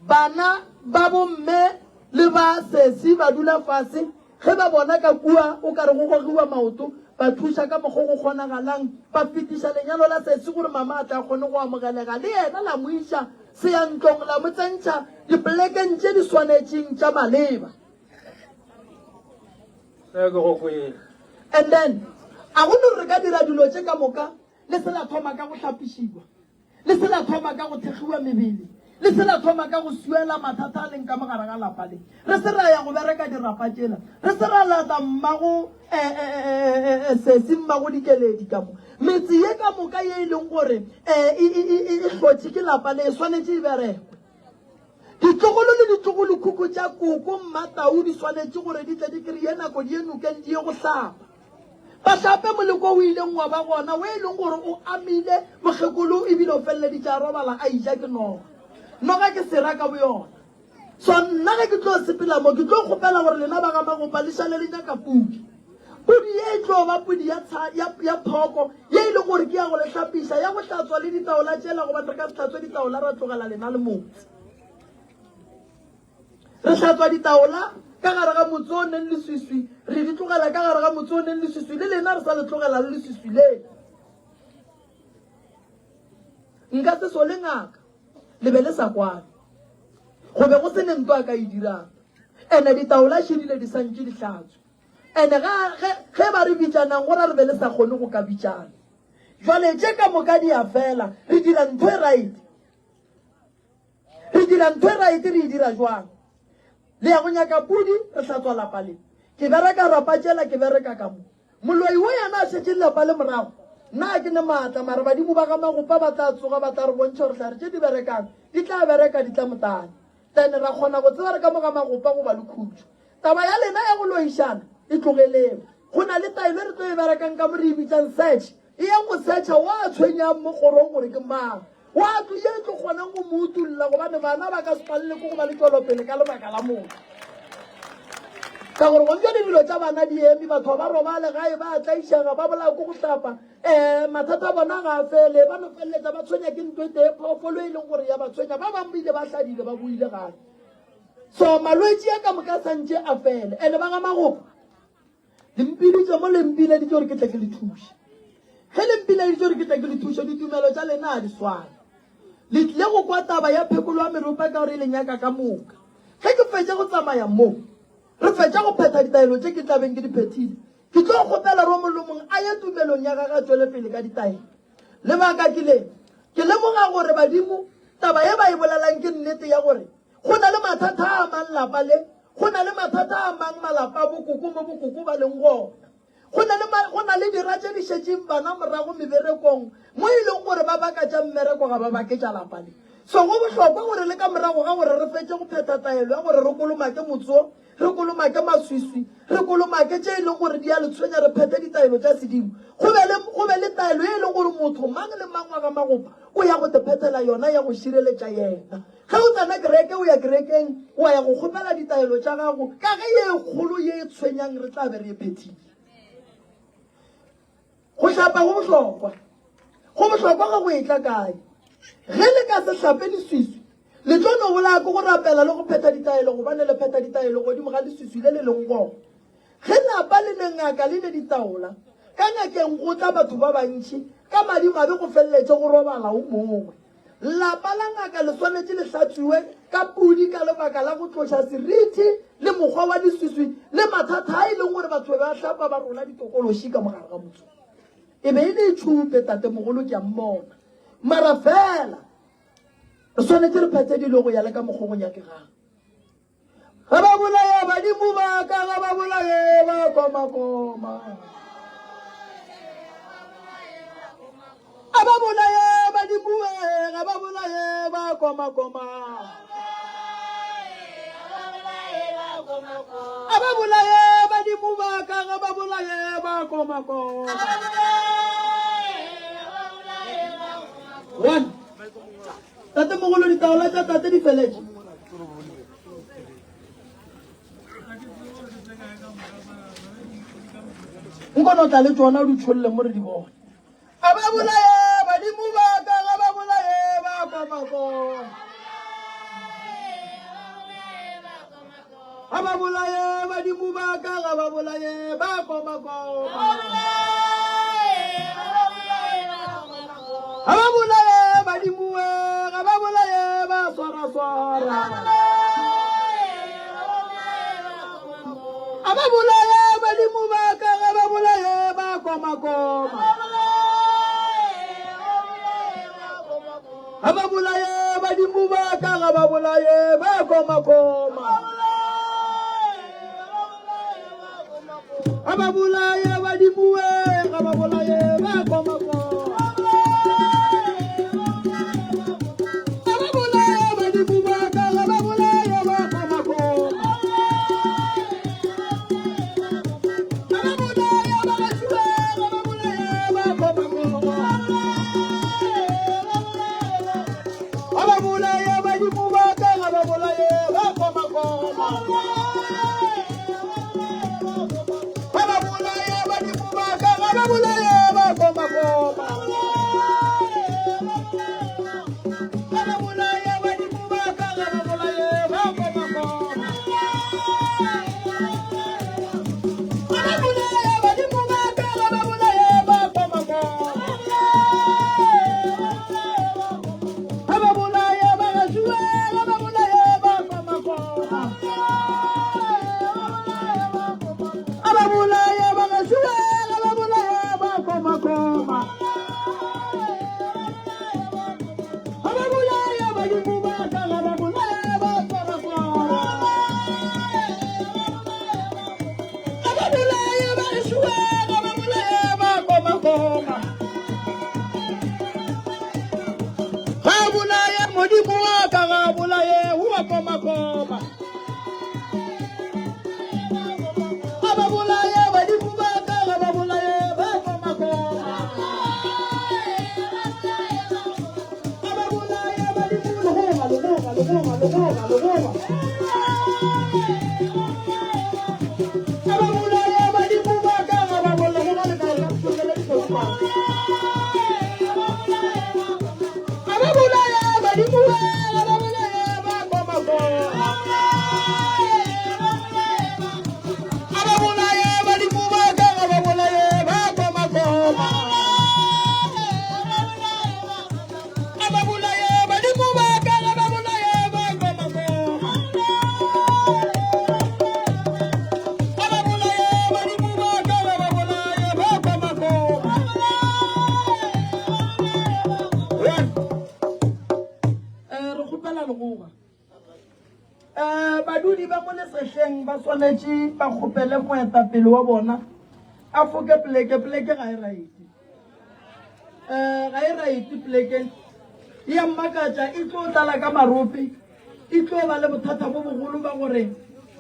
Bana ba bomme le ba sesi ba dula fase, ge ba bona ka kua o ka re go gogiwa maoto, ba thuša ka mokgo go kgonagalang, ba fetiša lenyalo la sesi gore mama a tle a kgone go amogelega le yena, la mo iša seyantlong, la mo tsentšha dipolekeng tše di swanetšeng tša maleba. And then, a go no re re ka dira dilo tše ka moka Le se la thoma ka go hlapišiwa, le se la thoma ka go thekgiwa mebele, le se la thoma ka go swiela mathata a leng ka mo gare ga lapa le. Re se ra ya go bereka dirapa tšela, re se ra lata mmago sesi, mmago dikeledi ka mo. Metse ye ka moka ye e leng gore e hlotše ke lapa le e swanetše e berekwe. Ditlogolo le ditlogolokhukhu tša koko Mmatau di swanetše gore di tle di kry-e nako di ye nokeng di ye go hlapa. Ba hlape moleko o ileng wa ba gona, wo e leng gore o amile mokgekolo ebile o feleleditše a robala a ija ke noga. Noga ke sera ka boyona. So nna ge ke tlo sepela mo, ke tlo kgopela gore lena ba ga Magopa le šale le nyaka pudi. Pudi ye e tlo ba pudi ya, tsha, ya, ya phoko ye e leng gore ke ya go le hlapiša, ya go hlatswa le ditaola tšela, gobane re ka se hlatswe ditaola ra tlogela lena le motse. Re hlatswa ditaola ka gare ga motse o neng leswiswi, re di tlogela ka gare ga motse o neng leswiswi, le lena re sa le tlogela le leswiswi le. Nka se sole ngaka, le be le sa kwane. Go be go se ne nto a ka e dirang. Ene ditaola šedile di santše di hlatswe. Ene ga, ge, ge ba re bitšanang, go ra re be le sa kgone go ka bitšana. Jwale tše ka moka di a fela, re dira ntho e right. Re dira ntho e right, re e dira jwang? Le ya go nyaka pudi, re hlatswa lapa le. Ke bereka rapa tšela, ke bereka ka mo. Moloi wo yena a šetše lapa le morago. Nna ga ke ne maatla, mara badimo ba ga Magopa ba tla tsoga ba tla re bontšha gore hlare tše di berekang di tla bereka di tla motanya. Then ra kgona go tseba re ka mo ga Magopa go ba le khutšo. Taba ya lena ya go loišana e tlogeleng. Go na le taelo e re tlo e berekang ka mo re e bitsang search. Eyang go searcha wa tshwenyang mo kgorong gore ke mang. Wa tlo ye tlo kgonang go mo utulla gobane bana ba ka se palele ke go ba le tšwelopele ka lebaka la motho. Ka gore gone jale dilo tša bana di eme, batho ba robale gae ba tlaišega, ba bolaya ko go hlapa. Um mathata a bona ga a fele, ba no feleletsa ba tshwenya ke ntho e tee, phoofolo e leng gore ya ba tshwenya. Ba bangwe ba ile ba hladile ba boile gae. So malwetši a ka moka santše a fele. Ene ba ga magopa Le mpiditše mo le mpileditše gore ke tle ke le thuše. Ge le mpileditše gore ke tle ke le thuše, ditumelo tša lena ga di swane. Le tlile go kwa taba ya phekolo ya meropa ka gore e le nyaka ka moka. Ge ke fetša go tsamaya mo, re fetša go phetha ditaelo tše ke tla beng ke di phethile, ke tlo kgopela gore o mongwe le o mongwe a ye tumelong ya gagwe a tšwele pele ka ditaelo. Lebaka ke le, ke lemoga gore badimo taba ye ba e bolelang ke nnete ya gore Go na le mathata a amang lapa le, go na le mathata a amang malapa a bokoko mo bokoko ba leng gona. Go na le, go na le dira tše di šetšeng bana morago meberekong mo e leng gore ba baka tša mmereko ga ba bake tša lapa le. So go bohlokwa gore le ka morago ga gore re fetše go phetha taelo ya gore re kolomake motse wo, re kolomake maswiswi, re kolomake tše e leng gore di a le tshwenya, re phethe ditaelo tša sedimo. Go be le, go be le taelo ye e leng gore motho mang le mang wa ga Magopa o ya go te phethela yona ya go šireletša yena. Ge o tsena kereke, o ya kerekeng, wa ya go kgopela ditaelo tša gago, ka ge ye kgolo ye e tshwenyang re tla be re e phethile. Go hlapa go bohlokwa. Go bohlokwa ge go etla kae? Ge le ka se hlape leswiswi, le tlo no bolaya ke go rapela le go phetha ditaelo, gobane le phetha ditaelo godimo ga leswiswi le le leng gona. Ge lapa le ne ngaka le ne ditaola, ka ngakeng go tla batho ba bantši, ka madimabe go feleletše go robala o mongwe. Lapa la ngaka le swanetše le hlatswiwe ka pudi ka lebaka la go tloša seriti le mokgwa wa leswiswi le mathata a e leng gore batho be ba hlapa ba rola ditokološi ka mogare ga motse. E be e le tšhupe tatemogolo ke a mmona. Mara fela re swanetše re phethe dilo go ya le ka mokgwa go nyakegang. Ga ba bolaye badimo ba ka, ga ba bolaye ba koma-koma. A ba bolaye badimo e, ga ba bolaye ba koma-koma. A ba bolaye badimo ba ka, ga ba bolaye ba koma-koma. One. Tate mogolo ditaola tša tate di feletše. Nkono tla le tšona o di tšholle mo re di bone. A ba bolaye badimo ba ka ga ba bolaye ba komako. A ba bolaye badimo ba ka ga ba bolaye ba komako. A ba bolaye badimo ga ba bolaye ba swaraswara. A ba bolaye badimo ba ka ga ba bolaye ba komakoma. Ga ba bolaye badimo ba ka ga ba bolaye ba komakoma. Ga ba bolaye badimo ga ba bolaye ba komakoma. Ga ba bolaye badimo ba ka ga ba bolaye ba komakoma. Ga ba bolaye ba gašuwe ga ba bolaye ba komakoma. Ga ba bolaye badimo ba ka ga ba bolaye ba komakoma. Ga ba bolaye badimo ba ka ga ba bolaye ba komakoma. Ga ba bolaye badimo ba ka ga ba bolaye ba komakoma. Ga ba bolaye badimo ba ka ga ba bolaye ba komakoma. Ga ba bolaye ba gašuwe ga ba bolaye ba komakoma. leboga, leboga. A ba bolaye badimo ba ka, ga ba bolle go ba le kae, ka šomele dihlopha. A ba bolaye badimo ba, ga ba bolaye ba kwa makoma. A ba bolaye badimo ba ka, ga ba bolaye ba kwa makoma. A ba bolaye badimo ba ka, ga ba bolaye ba kwa makoma. A ba bolaye badimo ba ka, ga ba bolaye ba kwa makoma. Eh, re kgopela legoga. Eh, badudi ba mo Lesehleng ba swanetše ba kgopele moetapele wa bona a foke poleke. Poleke ga e raete. Eh, ga e raete poleke. E ya mmakatša, e tlo tlala ka marope, e tlo ba le bothata bo bogolo ba gore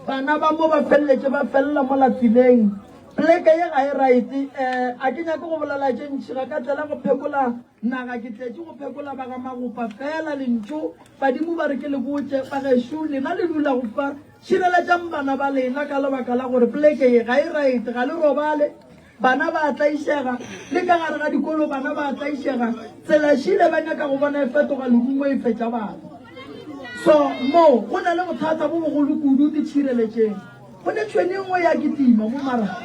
bana ba mo ba feleletše ba felela mo latseleng. Poleke ye ga e raete. Eh, a ke nyake go bolela tše ntši, ga ka tlela go phekola Naga ke tletše go phekola ba ga Magopa fela lentšu badimo ba re ke le botše bagešo lena le dulago fa šireletšang bana ba lena ka lebaka la gore poleke ye ga e right ga le robale bana ba a tlaišega le ka gare ga dikolo bana ba a tlaišega tsela šile ba nyaka go bona e fetoga lerumo e fetša bana so mo go na le bothata bo bogolo kudu ke tšhireletšeng Go ne tšhwene e nngwe ya kitima mo mara.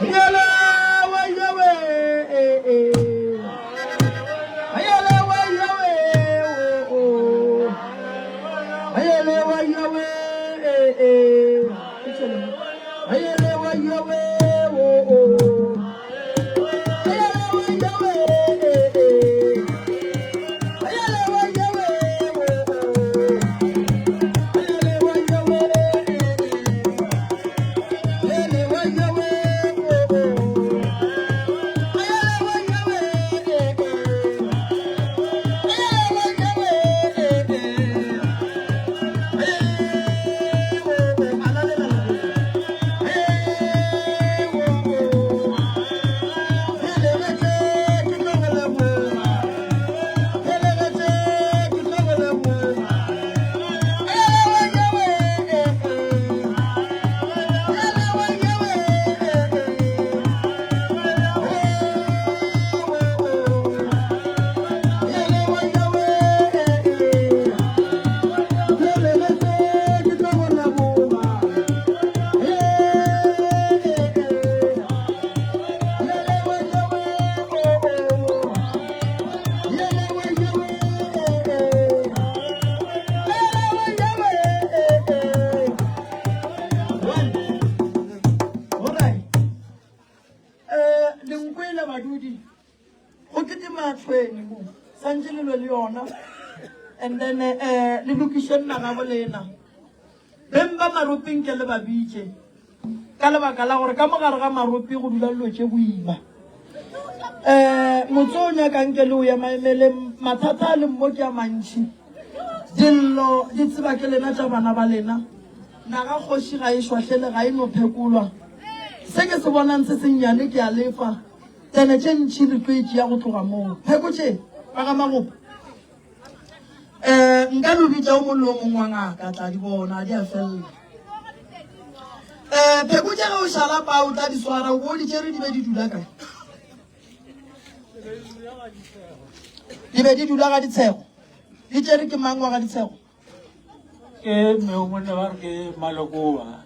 Yele wa yewe eh eh. Yele wa yewe oh oh. Yele wa yewe eh eh. Go kitima tšhwene mo santše le lwe le yona and then eh le lokišeng naga bo lena beng ba marope nke le ba bitše ka lebaka la gore ka mogare ga marope go dula dilo tše boima um motse o nyaka nke le o ya maemele mathata a leng mo ke a mantšhi dillo di tseba ke lena tša bana ba lena naga kgoši ga e šwahlele ga e no phekolwa se ke se bonang se sennyane ke a lefa Tsene tše ntši re tlo e tšea go tloga moo. Pheko tše, ba ga Magopa. Um nka no bitša o mong le o mongwe wa ngaka tla di bona, di a felela. Um pheko tše ge o šala pa o tla di swara, o bo di tšere di be di dula kae? Di be di dula ga Ditshego. Di tšere ke mang wa ga Ditshego? Ke mme o monna ba re ke malokoa.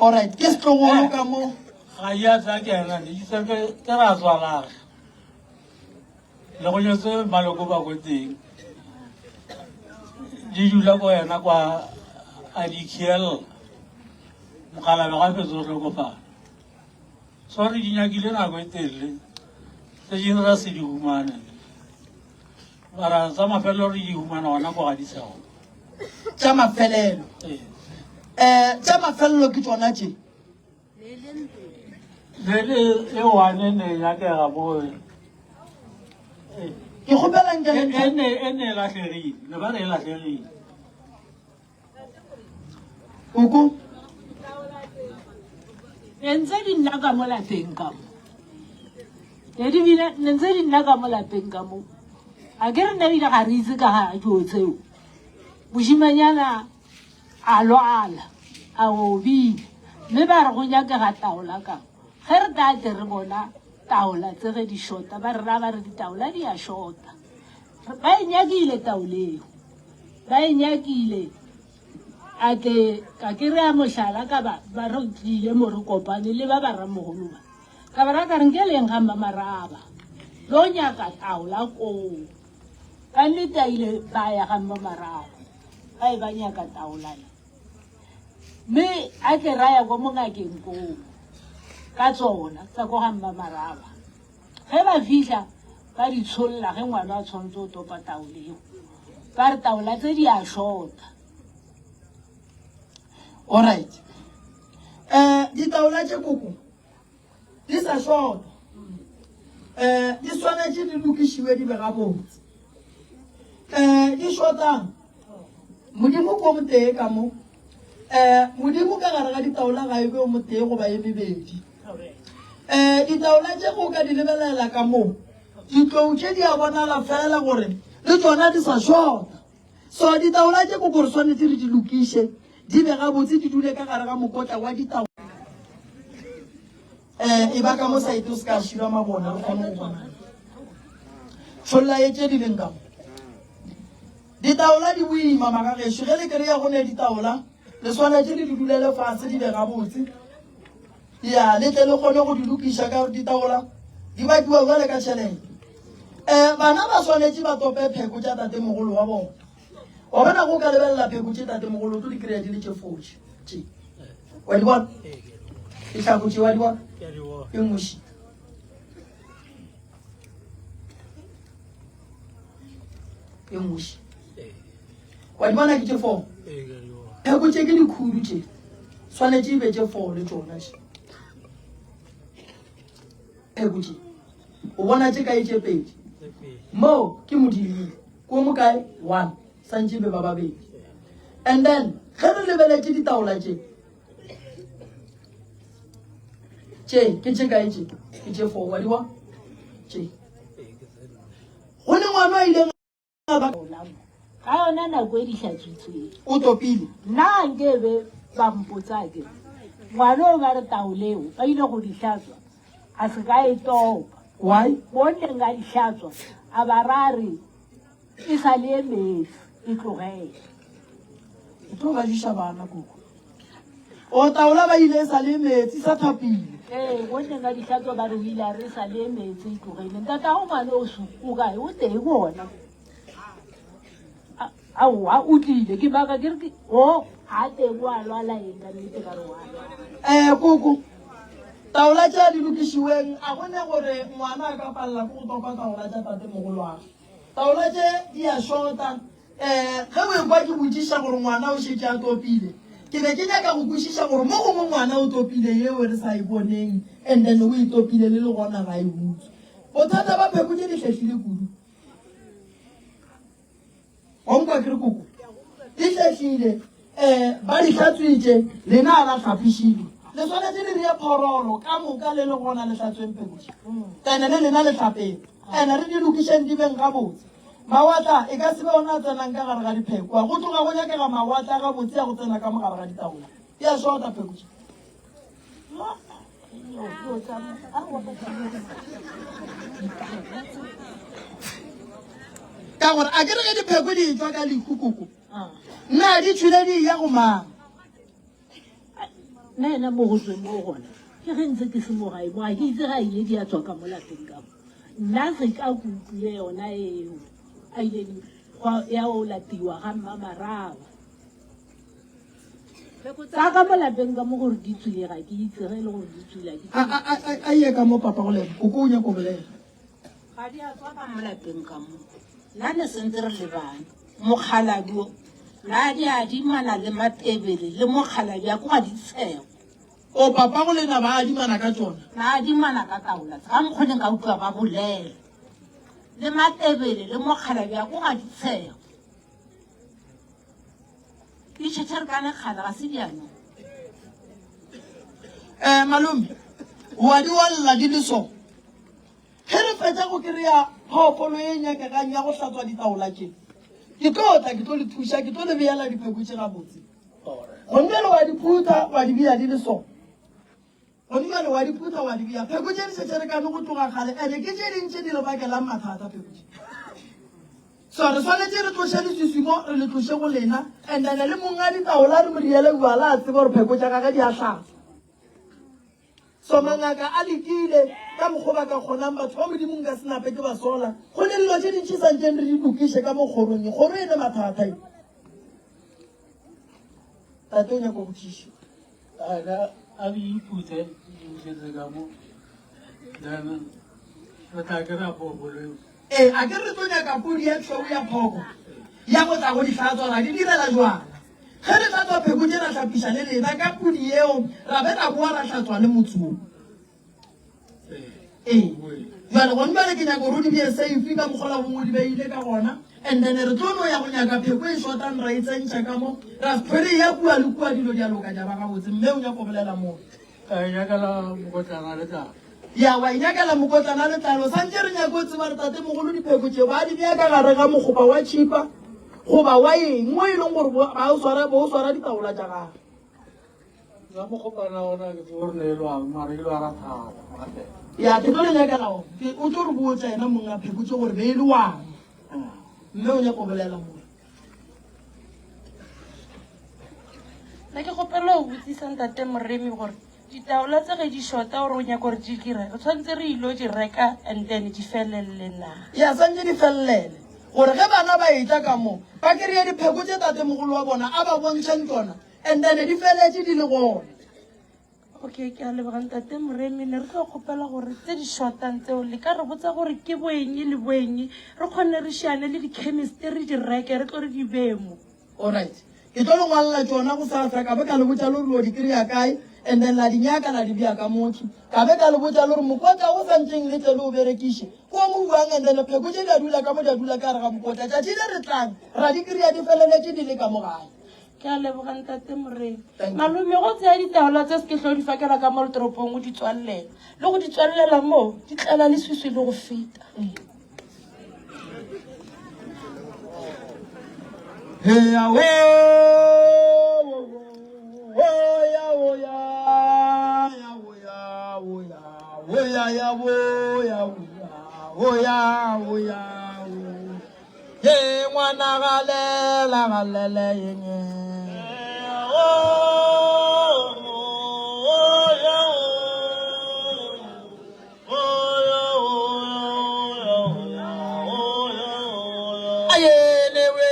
Alright, ke setlogolo ka mo. Ga ya tla ke ena ne itse ke ke ra tswalana. Le go nyetse maloko ba go teng. Di dula ko yena kwa a di khiela. Mogala ga fetso hlokofala. So re di nyakile nako e telele. Tse dingwe ra se di humane. Mara tsa mafelelo re di humana gona ko ga Disego. Tša mafelelo. Ee. Eh, tša mafelelo ke tšona tše. Le le e one ne nyakega mo. Ee. Ke kgopela nke le E ne e ne e lahlegile. Ne ba re e lahlegile. Koko. Ne ntse di nna ka mo lapeng ka mo. Ne di bile ne ntse di nna ka mo lapeng ka mo. A ke re nna ebile ga re itse ka ga dilo tseo. Mošimanyana a lwala a obile mme ba re go nyakega taola ka ge re tla tle re bona taola tse ge di shota ba re ra ba re ditaola di a shota ba e nyakile taoleo ba e nyakile A tle ka kry-a mohlala ka ba ba re tlile mo re kopane le ba ba ramogolo ba ka ba ra ka re nke leng ga mmamaraba lo nyaka taola koo ka nnete a ile ba ya ga mmamaraba ba e ba nyaka taola e mme a tle ra ya ko mongakeng koo ka tsona tsa ko ga mmamaraba Ge ba fihla ba di tsholla ge ngwana a tshwanetse go topa taolo eo ba re taola tse di a shota. Alright. Eh ditaola tše koko di sa shota. Eh di swanetše di lokišiwe di be gabotse. Eh di shotang Modimo ko motee ka mo. Eh Modimo ka gare ga ditaola ga e be o motee goba e mebedi. Um ditaola tše go ka di lebelela ka mo, ditlou tše di a bonala fela gore le tšona di sa shota. So ditaola tše koko re swanetše re di lokiše di be gabotse di dule ka gare ga mokotla wa ditaola. Um e ba ka mo saete o se ka širwa mabone re kgone go bona. Tšholla ye tše di leng ka mo. Ditaola di boima magagešo, ge le kry-a go ne ditaola le swanetše le di dulele fase di be gabotse. Ya, le tle le kgone go di lokiša ka gore ditaola di bakiwa bjale ka tšhelete. Um bana ba swanetše ba tope pheko tša tatemogolo wa bona. Wa bona go ka lebelela pheko tše tatemogolo o tlo di kry-a di le tše fotše tše. Wa di bona? Ditlhako tše wa di bona? E nngwe. E nngwe. Wa di bona ke tše four? Pheko tše ke dikhudu tše. Swanetše e be tše four le tšona tše. Pheko tše. O bona tše kae tše pedi? Mo ke modimo. Ko mo kae? One. Santše e be ba babedi. And then ge re lebeletše ditaola tše tše ke tše kae tše? Ke tše four. Wa di bona? Tše. Go ne ngwana a ileng Ka yona nako e di hlatswitsweng. O topile. Nna nke be ba mpotsa ke re, ngwana o ba re taoleo ba ile go di hlatswa a se ka e topa. Why? Mo neng a di hlatswa a ba ra re e sa le e metsi e tlogele. O tlo ba diša bana koko. O taola ba ile e sa le metsi sa thapile. Ee, go neng a di hlatswa ba re o ile a re e sa le metsi e tlogele. Ntatago ngwana o su o kae? O teng gona. Aowa o tlile ke baka ke re ke o ga teng o a lwala eng ka nnete ka re o a lwala. Eh koko, taola tša di lokišiweng a go ne gore ngwana a ka palela ke go topa taola tša tatemogolwagwe. Taola tše di a shota Ee, ge o ekwa ke botšiša gore ngwana o šetše a topile, ke be ke nyaka go kwešiša gore mo gongwe ngwana o topile yeo re sa e boneng and then o e topile le le gona ga e utswe. Bothata ba pheko tše di hlehlile kudu. Wa nkwa ke re koko? Di hlehlile, um ba di hlatswitše, lena a la hlapišilwe. Le swanetše le rie phororo ka moka le le gona le hlatsweng pheko tše. Ene le lena le hlapeng. Ene re di lokišeng di beng gabotse. Mawatla e ka se be ona a tsenang ka gare ga dipheko. Go tloga go nyakega mawatla a gabotse a go tsena ka mo gare ga ditaola. Di a shota pheko tše. Ka gore a ke re ge dipheko di etšwa ka lehu koko, na di tšhwile di eya go mang? Nna ena mo go tsweng mo gona ke ge ntse ke se mo gae mo, ga ke itse ga ile di a tswa ka mo lapeng ka mo. Nna se ka ke utlwile yona eo a ileng ya o latiwa ga mmamaraba. Tsa ka mo lapeng ka mo gore di tswile ga ke itse ge e le gore di tswile ga ke A, a, a, a, a ye ka mo papa go lena, koko o nyako bolela. Ga di a tswa ka mo lapeng ka mo. Nna ne sentse re lebane. Mokgalabje o na di adimana le Matebele le mokgalabje a ko ga ditshego. O papa go lena ba adimana ka tšona? Ba adimana ka taola tse. Ga mokgwa nka utlwa ba bolela. Le Matebele le mokgalabje a ko ga ditshego. Di tšhetšherekane kgale ga se bjano. Um malome, wa di walla di le so. Ge re fetša go kry-a phoofolo ye e nyakegang ya go hlatswa ditaola tše, ke tlo tla ke tlo le thuša, ke tlo le beela dipheko tše gabotse. Gone bjale wa di phutha wa di bea di le so. Gone bjale wa di phutha wa di bea. Pheko tše di šetše re kane go tloga kgale, ene ke tše ding tše di re bakelang mathata pheko tše. So re swanetše re tloše leswiswi mo, re le tloše go lena, and then le monga ditaola re mo riele bjala a tsebe gore pheko tša gage di a hlatswa. So mangaka a lekile ka mokgwa ba ka kgonang, batho ba Modimo nka se nape ke ba sola. Go ne dilo tše dintši santšeng re di lokiše ka mo kgorong ye. Kgoro e ne mathata ye. Tate o nyaka go botšiša. A di iphuthe di busetse ka mo then re tla kry-a phoofolo eo. Ee, a ke re tlo nyaka pudi ya tšhweu ya phoko ya go tla go di hlatswa, ra di direla jwala. Ge re hlatswa pheko tše ra hlapiša le lena ka pudi yeo, ra be ra boa ra hlatswa le motse wo. Ee, jwale gone jwale ke nyaka gore o di beye safe ka mokgwa la bongwe o di beile ka gona, and then re tlo no ya go nyaka pheko e shotang ra e tsentšha ka mo, ra se hlwe re eya kua le kua dilo di a loka di a ba gabotse. Mme o nyaka go bolela mo. Ka e nyakela mokotlana letlalo. Ya, wa e nyakela mokotlana letlalo. Santše re nyaka o tseba re tatemogolo dipheko tše ba di bea ka gare ga mokgopa wa tšhipa goba wa eng mo e leng gore ba o swara bo o swara ditaola tša gagwe. Nna mokgopana ona ke tsebe gore ne e lwang mara e lwara thata gape. Ya, ke tlo le nyakela ona. Ke o tlo re botša yena monga pheko tše gore be e le wang. Mme o nyaka go bolela mo. Nna ke kgopela go botsisa ntate Moremi gore ditaola tse ge di shota gore o nyaka gore di dire re tshwanetse re ilo di reka and then di felelele na? Ya santše di felelele gore ge bana ba etla ka mo ba kry-e dipheko tše tatemogolo wa bona a ba bontšhang tšona and then di feletše di le gona. Okay, ke a leboga ntate Moremi. Ne re tlo kgopela gore tse di shotang tseo le ka re botsa gore ke boeng le boeng re kgone re šiane le di-chemist re di reke re tlo re di bee mo. Alright. Ke tlo le ngwalela tšona gosasa ka be ka le botša le gore lo di kry-a kae and then la di nyaka la di bea ka motho. Ka be ka le botša le gore mokotla o santšeng le tle le o berekiše ke o mo buang and then pheko tše di a dula ka mo di a dula ka gare ga mokotla. Tšatši le re tlang ra di kry-a di feleletše di le ka mo gae. Ke a leboga ntate Moremi. Thank you. Malome go tseya ditaola tse se ke hlo di fakela ka mo toropong o di tswallela. Le go di tswallela mo di tlela leswiswi le go feta. Hey, ya, wo, wo, wo, ya, wo, ya, ya, wo, ya, wo, ya, wo, ya, ya, wo, ya, wo, ya, wo, ya, wo, ya, wo. Ye ngwana galela galele yenge. Ayene we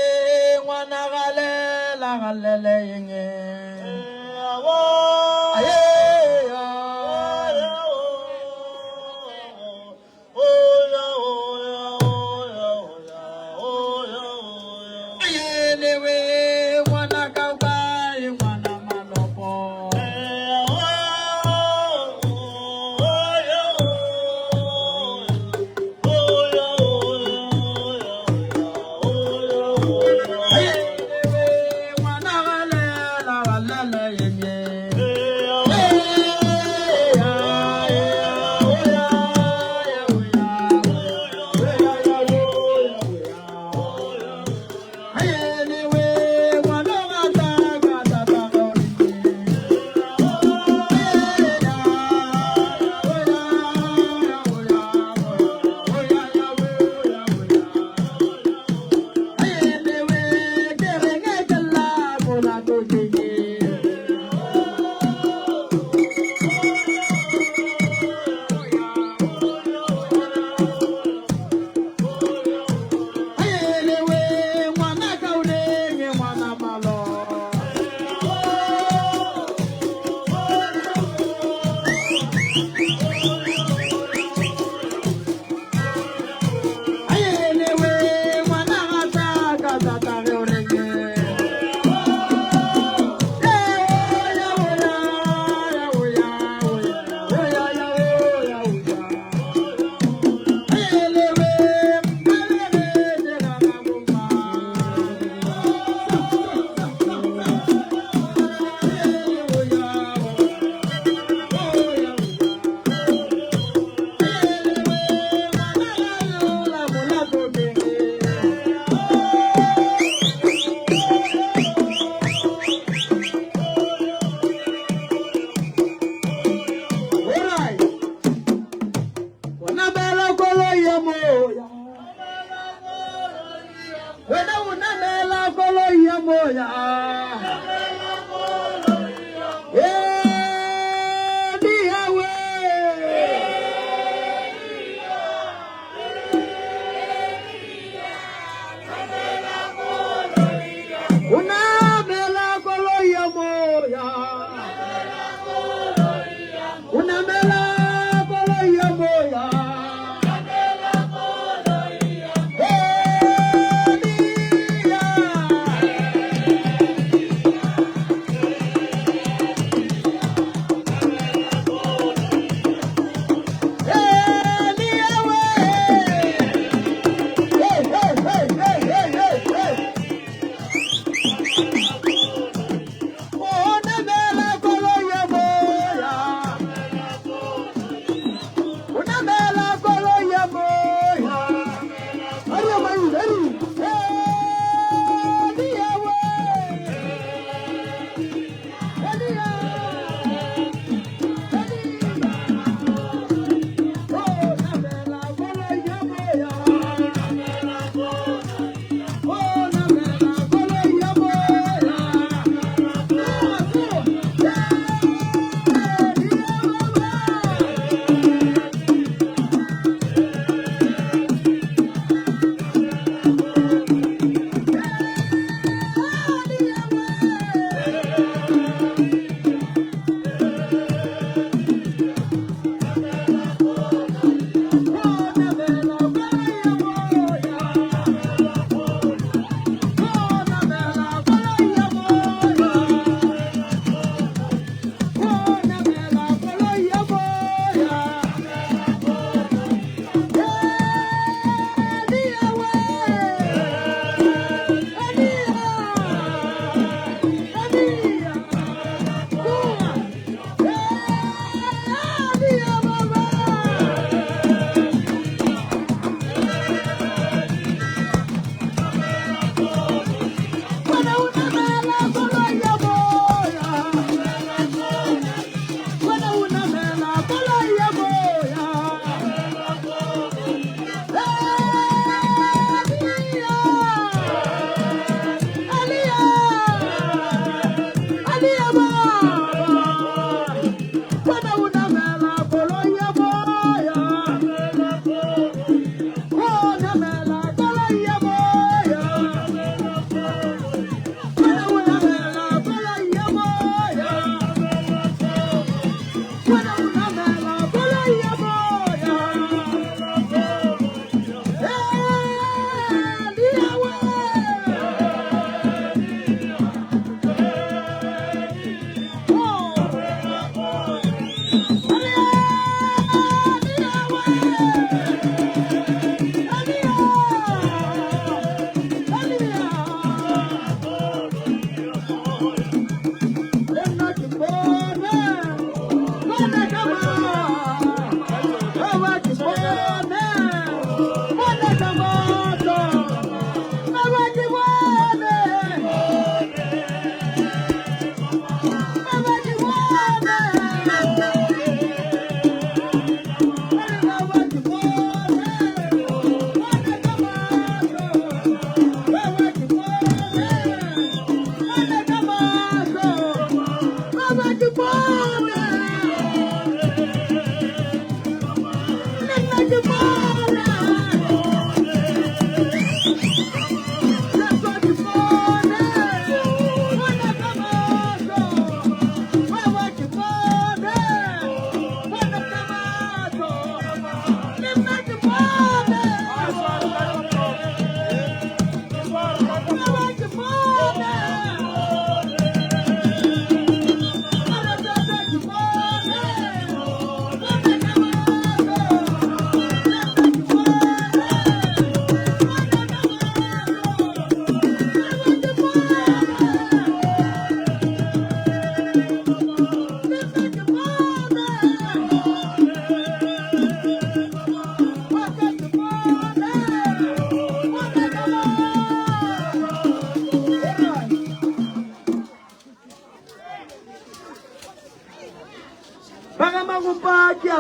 ngwana galela galele yenge. Aye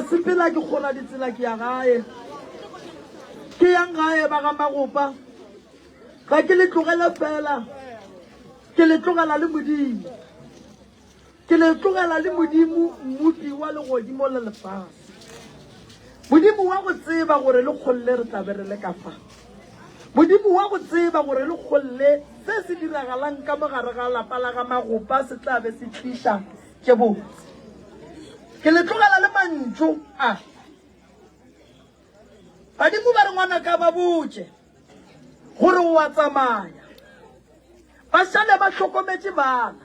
sepela ke kgora ditsela ke ya gae. Ke yang gae ba ga Magopa. Ga ke le tlogele fela, ke le tlogela le Modimo. Ke le tlogela le Modimo, Mmopi wa legodimo le lefase. Modimo wa go tseba gore le kgolle re tla be re le ka fa. Modimo wa go tseba gore le kgolle se se diragalang ka mo gare ga lapa la ga Magopa se tla be se tliša tše botse. Ke le tlogela le mantšu a. Badimo ba re ngwanaka ba botše gore o a tsamaya. Ba šale ba hlokometše bana,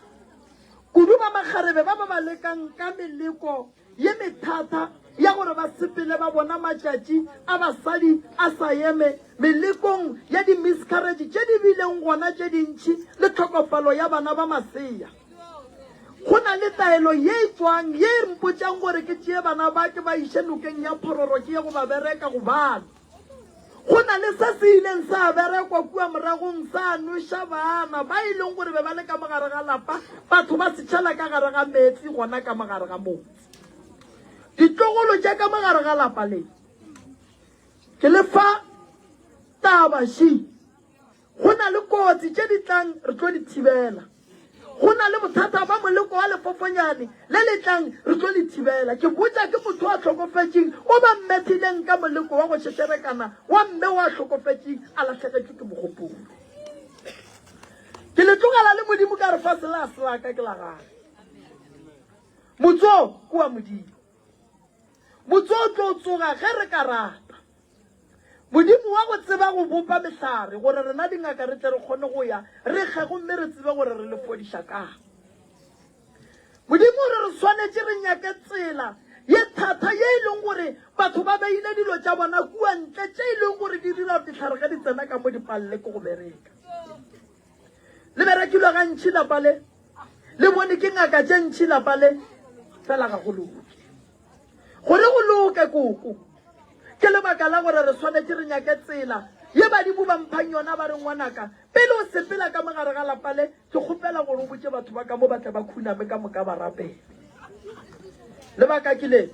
kudu ba makgarebe ba ba ba lekang ka meleko ye methata ya gore ba sepele ba bona matšatši a basadi a sa eme, melekong ya di-miscarriage tše di bileng gona tše dintši le tlhokofalo ya bana ba masea. Go na le taelo ye e tšwang ye e mpotšang gore ke tšee bana ba ke ba iše nokeng ya Phororo ke ye go ba bereka gobane go na le se se ileng sa berekwa kua moragong sa nweša bana ba e leng gore be ba le ka mo gare ga lapa, batho ba se tšhela ka gare ga meetse gona ka mo gare ga motse. Ditlogolo tša ka mo gare ga lapa le ke le fa taba ši. Go na le kotsi tše di tlang, re tlo di thibela. Go na le bothata ba moleko wa lefofonyane le le tlang, re tlo le thibela. Ke botša ke motho a hlokofetšeng o ba mmethileng ka moleko wa go šešerekana wa mme wa hlokofetšeng a lahlegetšwe ke mogopolo. Ke le tlogela le Modimo ka re fase la se la ka ke la gage. Motse o ke wa Modimo. Motse o tlo tsoga ge re ka rata. Modimo wa go tseba go bopa mehlare gore rena dingaka re tle re kgone go ya re kge gomme re tsebe gore re le fodiša kang. Modimo o re re swanetše re nyake tsela ye thata ye e leng gore batho ba beile dilo tša bona kua ntle tše e leng gore di dira dihlare ge di tsena ka mo di palele ke go bereka. Le berekilwe gantši lapa le, le bone ke ngaka tše ntši lapa le, fela ga go loke. Gore go loke koko, ke lebaka la gore re swanetše re nyake tsela ye badimo ba mphang yona ba re ngwanaka pele o sepela ka mogare ga lapa le ke kgopela gore o botše batho ba ka mo ba tle ba khuname ka moka ba rapele. Lebaka ke le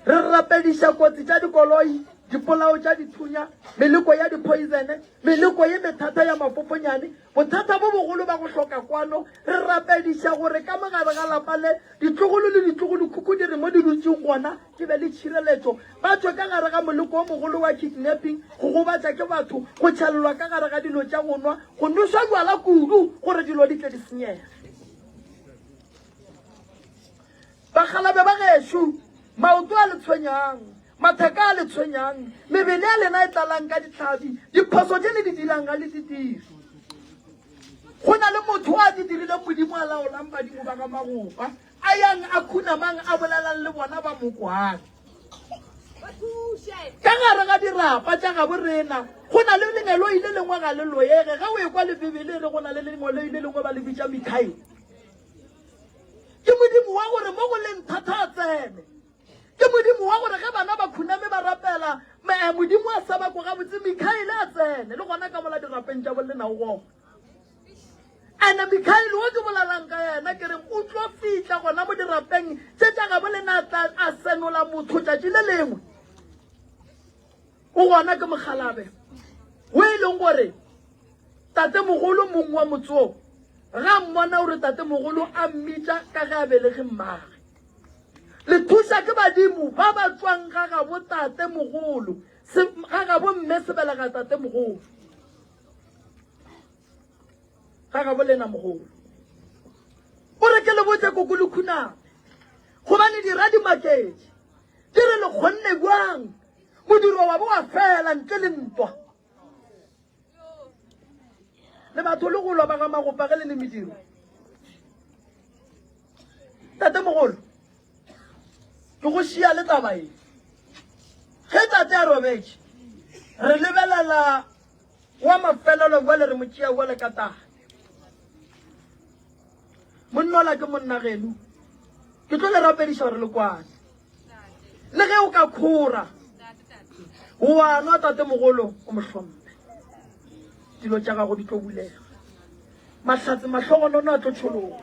re rapediša kotsi tša dikoloi, dipolao tša dithunya, meleko ya dipoisene, meleko ye methata ya mafofonyane, Bothata bo bogolo ba go hloka kwano, re rapediša gore ka mo gare ga lapa le, ditlogolo le ditlogolokhukhu di re mo di dutšeng gona di be le tšhireletšo, ba tšwe ka gare ga moleko o mogolo wa kidnapping, go gobatša ke batho, go tšhelelwa ka gare ga dilo tša go nwa, go nwešwa bjala kudu gore dilo di tle di senyege. Bakgalabje ba gešo, maoto a le tshwenyang, matheka a le tshwenyang, mebele ya lena e tlalang ka dihlabi, diphoso tše le di dirang ga le di dire. Go na le motho a di dirileng Modimo a laolang badimo ba ga magopa, a yang a khunamang a bolelang le bona ba mo kwang. Ka gare ga dirapa tša gabo rena go na le lengeloi le lengwe ga le loege. Ge o ekwa le Bibele e re go na le lengeloi le lengwe ba le bitša Mikhaele. Ke Modimo wa gore mo go leng thata a tsene. Ke Modimo wa gore ge bana ba khuname ba rapela, eh, Modimo a sa ba ko gabotse, Mikhaele a tsene le gona ka mola dirapeng tša bolena o gona. Ene Mikhaele wo ke bolelang ka yena ke reng o tlo fihla gona mo dirapeng tše tša gabo lena a tla a senola motho tšatši le lengwe. O gona ke mokgalabe o e leng gore tatemogolo mong wa motse wo ga mmona o re tatemogolo a mmitša ka ge a belege mmage. Le thuša ke badimo ba ba tšwang ga gabo tatemogolo, ga gabo mme sebelega tatemogolo, ga gabo lena mogolo. O re ke le botše koko le khuname, gobane dira di maketše, di re le kgonne bjang modiro wa bo wa fela ntle le ntwa. Le batho le go lwa ba ga magopa ge le le mediro. Tatemogolo, ke go šia le taba e. Ge tate a robetše, re lebelela wa mafelelo bjale re mo tšea bjale ka tate. Monnola ke monna geno. Ke tlo le rapediša gore le kwane. Le ge o ka khora, wa nwa tatemogolo o mo hlomphe. Dilo tša gago di tlo bulega. Mahlatse mahlogonono a tlo tšhologa.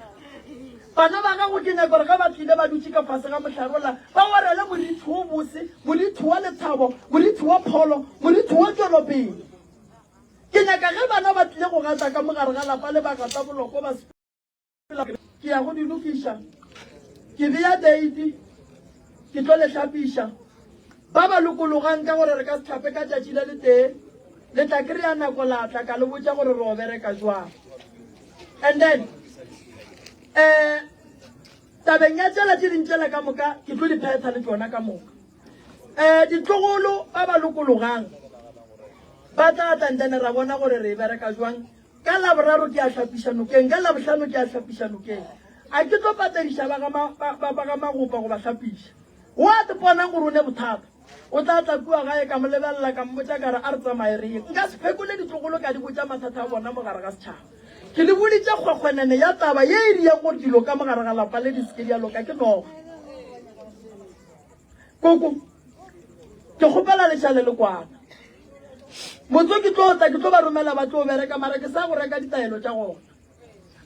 Bana ba gago ke nyaka gore ge ba tlile ba dutše ka fase ga mohlare wola, ba orele morithi wo bose, morithi wa lethabo, morithi wa pholo, morithi wa tšwelopele. Ke nyaka ge bana ba tlile go gata ka mo gare ga lapa le ba gata boloko ba sepela, ke ya go di lokiša, ke bea date, ke tlo le hlapiša. Ba ba lokologang ka gore re ka se hlape ka tšatši le letee, le tla kry-a nako la tla ka le botša gore re o bereka jwang. And then eh tabeng ya tšela tše ding tšela ka moka ke tlo di phetha le tšona ka moka. Eh ditlogolo ba ba lokologang ba tla tla and then ra bona gore re e bereka jwang. Ka Laboraro ke a hlapiša nokeng, ka Labohlano ke a hlapiša nokeng. A ke tlo patediša ba ga ba ba ga Magopa go ba hlapiša. O a te ponang gore o ne bothata. O tla tla kua gae ka mo lebelela ka mmotša ka re a re tsamaye re ye. Nka se phekole ditlogolo ka di botša mathata a bona mo gare ga setšhaba. Ke le boditše kgwekgwenene ya taba ye e riyang gore dilo ka mo gare ga lapa le di se ke di a loka ke noga. Koko, ke kgopela le šale le kwana. Motso ke tlo tla ke tlo ba romela ba tlo bereka mara ke sa go reka ditaelo tša gona.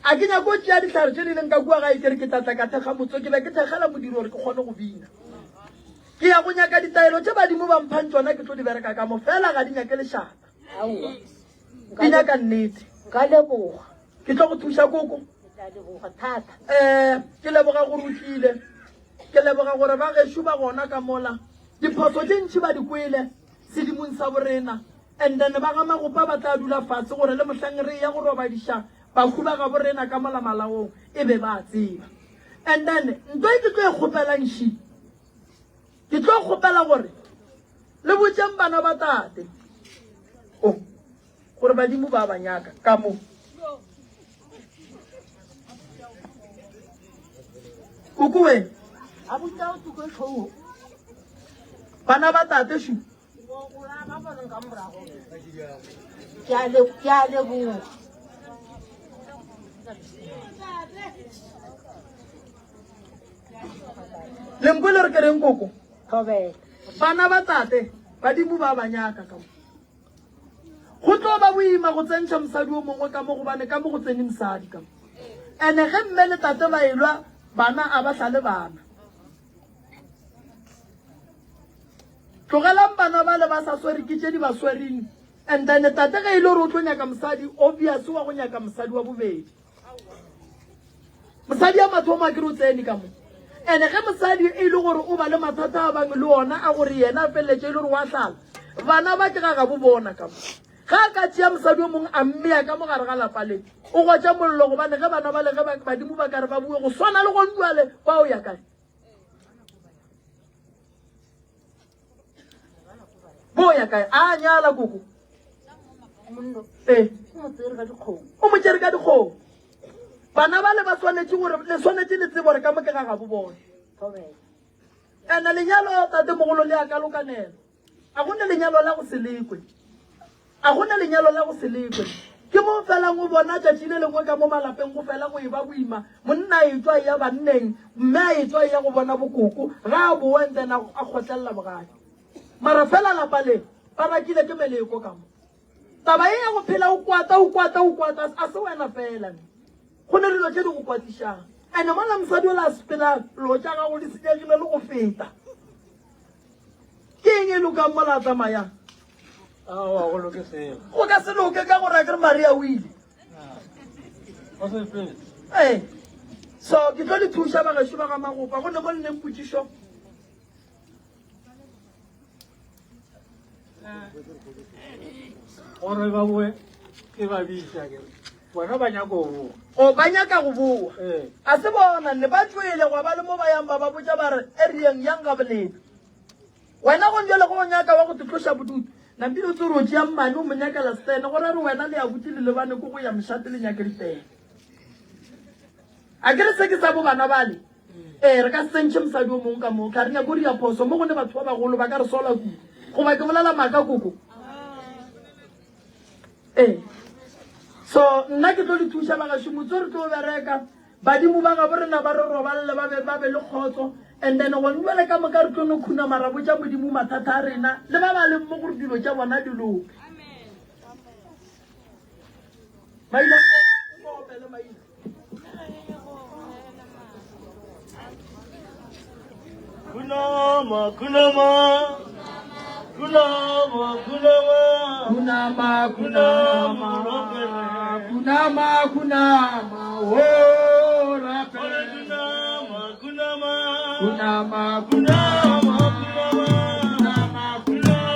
A ke nyako tšea dihlare tše di leng ka kua gae ke re ke tla tla ka thekga motso ke be ke thekgela modiro gore ke kgone go bina. Ke ya go nyaka ditaelo tše badimo ba mphang tšona ke tlo di bereka ka mo fela ga di nyake lešata. Aowa. Di nyaka nnete. Nka leboga. Ke tlo go thuša koko. Ke tla leboga thata. Eh, ke leboga gore o tlile. Ke leboga gore ba gešo ba gona ka mola. Diphoso tše ntši ba di kwele sedimong sa borena. And then ba ga Magopa ba tla dula fatshe gore le mohlang re eya go robadiša bahu ba gabo rena ka mola malaong e be ba tseba. And then nto e ke tlo e kgopelang ši, ke tlo kgopela gore le botšeng bana ba tate o gore badimo ba ba nyaka ka mo. Koko we, bana ba tate šu. Ke a leboga. Lenko le re ke reng koko? Thobela. Bana ba tate, badimo ba ba nyaka ka mo. Go tlo ba boima go tsentšha mosadi o mongwe ka mo gobane ka mo go tsene mosadi ka mo. Ene ge mme le tate ba elwa bana a ba hlale bana. Tlogelang bana bale ba sa swere ke tše di ba swereng. And then tate ge e le gore o tlo nyaka mosadi, obvious wa go nyaka mosadi wa bobedi. Mosadi ya mathomo a kere o tsene ka mo. And ge mosadi e le gore o ba le mathata a bangwe le ona a gore yena a feleletše e le gore wa hlala, bana ba ke ga gabo bona ka mo. Ge a ka tšea mosadi o mongwe a mmea ka mo gare ga lapa le, o gotša mollo gobane ge bana bale ge badimo ba ka re ba bue go swana le gonduale ba o ya kae? Bo ya kae? A nyala koko. Ee. O mo tšere ka dikgomo. Bana ba le ba swanetše gore le swanetše le tsebo gore ka mo ke ga gabo bone. Ene lenyalo tate mogolo le a ka lokanela. A go ne lenyalo la go se lekwe. A go ne lenyalo la go se lekwe. Ke mo felang o bona tšatši le lengwe ka mo malapeng go fela go eba boima, monna a etšwa a eya banneng, mme a etšwa a eya go bona bokoko, ga a bowa and then a kgotlelela bogadi. Mara fela lapa le ba rakile ke meleko ka mo. Taba ye ya go phela o kwata o kwata o kwata a se wena fela ne. Go ne dilo tše di go kwatišang. Ene mola mosadi ola a sepela lo tša gago di senyegile le go feta. Ke eng e lokang mola a tsamayang? Aowa, go loke selo. Go ka se loke ka gore a ke re Maria o ile. Go se fele. Ee. So ke tlo le thuša bagešo ba ga Magopa go ne mo le neng potšišo. Gore ba boe ke ba bitša ke re bona ba nyaka go boa. O ba nyaka go boa. Ee. A se bona ne ba tšwele gwa ba le mo ba yang ba ba botša ba re e reyeng yang ga bolena. Wena go njale go o nyaka wa go te tloša bodutu. Nampile o tsere o tšea mmane o mo nyakela stene go ra re wena le abuti le lebane ko go ya mošate le nyake ditene. A ke re se ke sa bo bana bale. Ee, re ka se tsentšhe mosadi o mongwe ka moo, ka re nyako dira phoso mo go ne batho ba bagolo ba ka re sola kudu. Goba ke bolela maaka koko? Ee. So nna ke tlo le thuša bagašo motse re tlo bereka badimo ba gabo rena ba re robalele ba be ba be le kgotso and then gone jale ka moka re tlo no khunama ra botša modimo mathata a rena le ba ba leng mo gore dilo tša bona di loke. Maina, o opele maina. Kunama, kunama. Kunama, kunama. Kunama, kunama. Kunama, kunama. Oh, rapela. Kunama, kunama. Kunama, kunama. Kunama, kunama.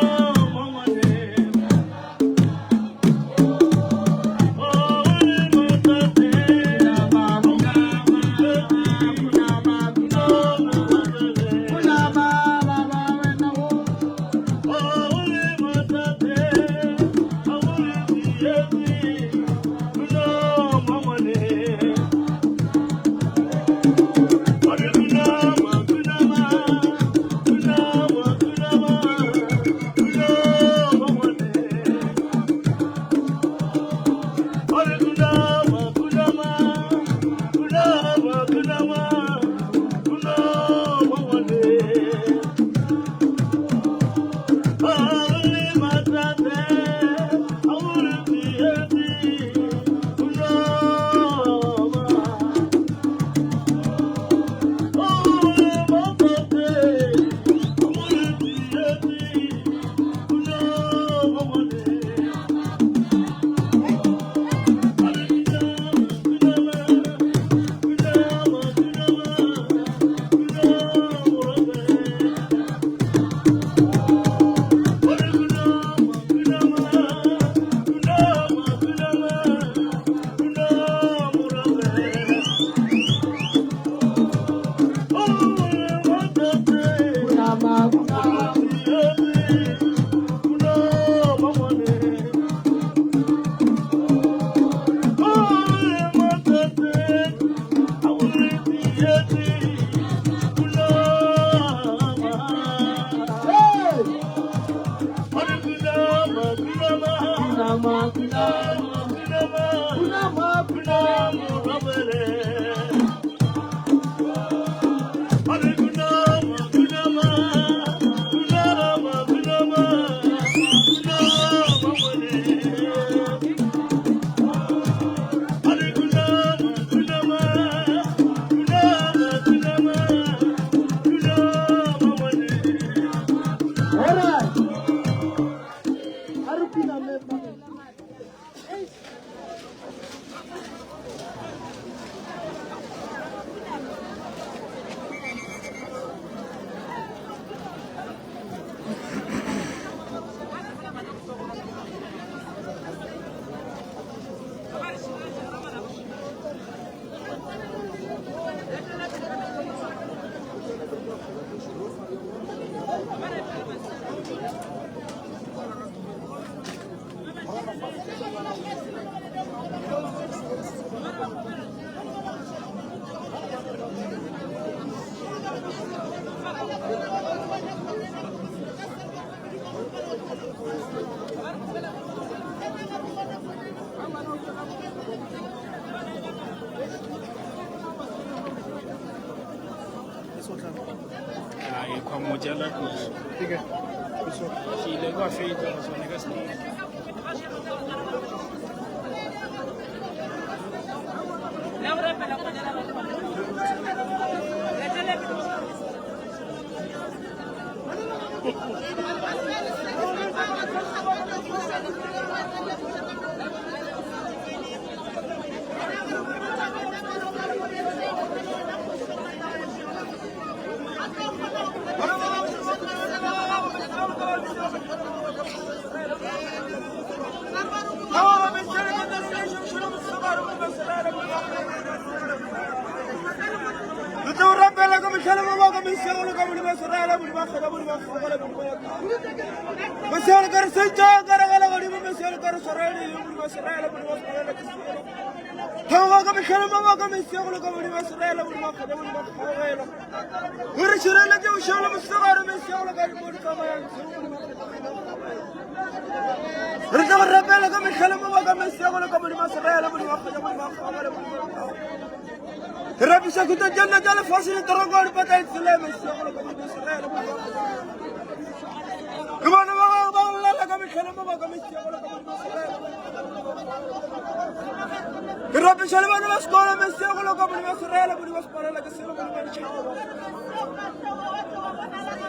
Ke rapeša le bana ba sekolo mesego le ka Modimo wa Israele, Modimo wa separela ke selo Modimo wa ditšhaba.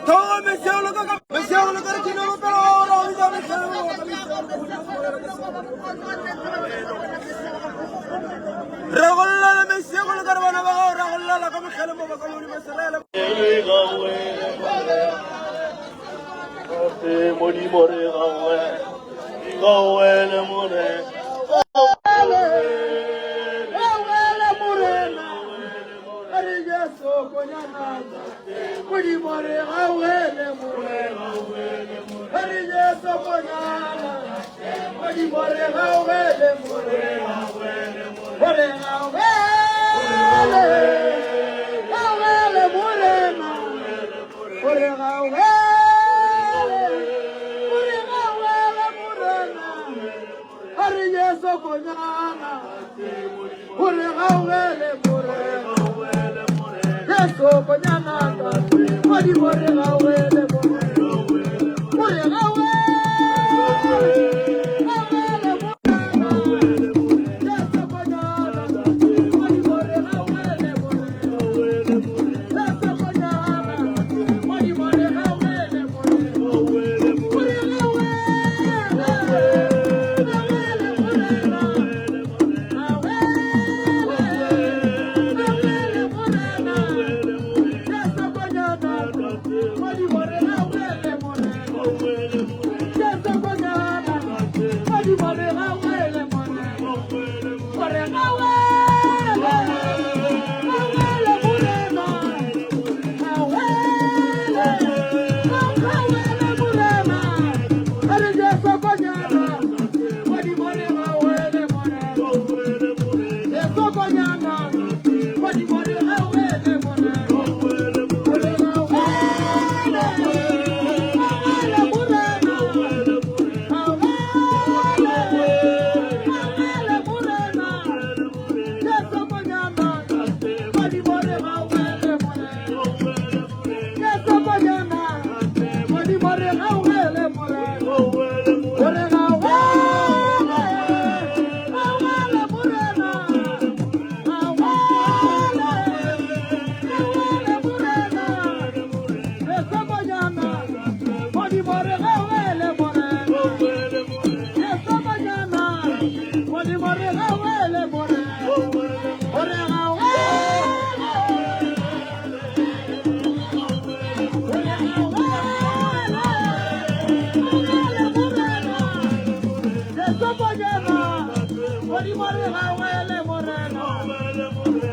Theoga mesego le ka ka mesego le ka re kine ropela wa ora o bitsa mesego le ka mesego le ka Modimo wa separela ke selo. Re go llela mesego le ka re bana ba gago ra go llela ka mohlale mo ba ka Modimo wa Israele. Re gawele Tate Modimo re gawele Gawele Morena Gawele Morena re Jesu konyana Modimo re gawele Morena re Jesu konyana Modimo re gawele Morena re gawele gawele Morena Gore gawele gore gawele Morena a re Jesu konyana gore gawele Morena Jesu konyana Modimo re gawele Morena gore gawele gawele Morena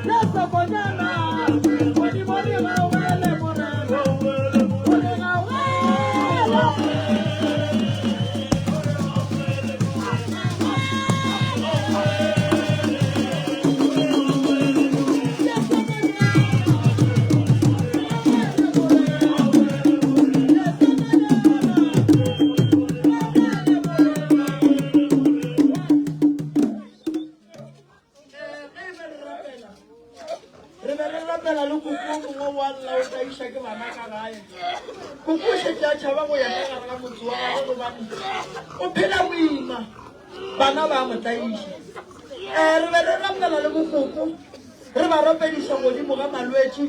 Jesu konyana Modimo re gawele Morena Re be re rapela le koko o mongwe wa lla o tlaiša ke bana ka gae. Koko o šetše a tšhaba go ya ka gare ga motse wa gagwe gobane o phela boima, bana ba mo tlaiša. Um re be re rapela le bokoko, re ba rapediša godimo ga malwetši,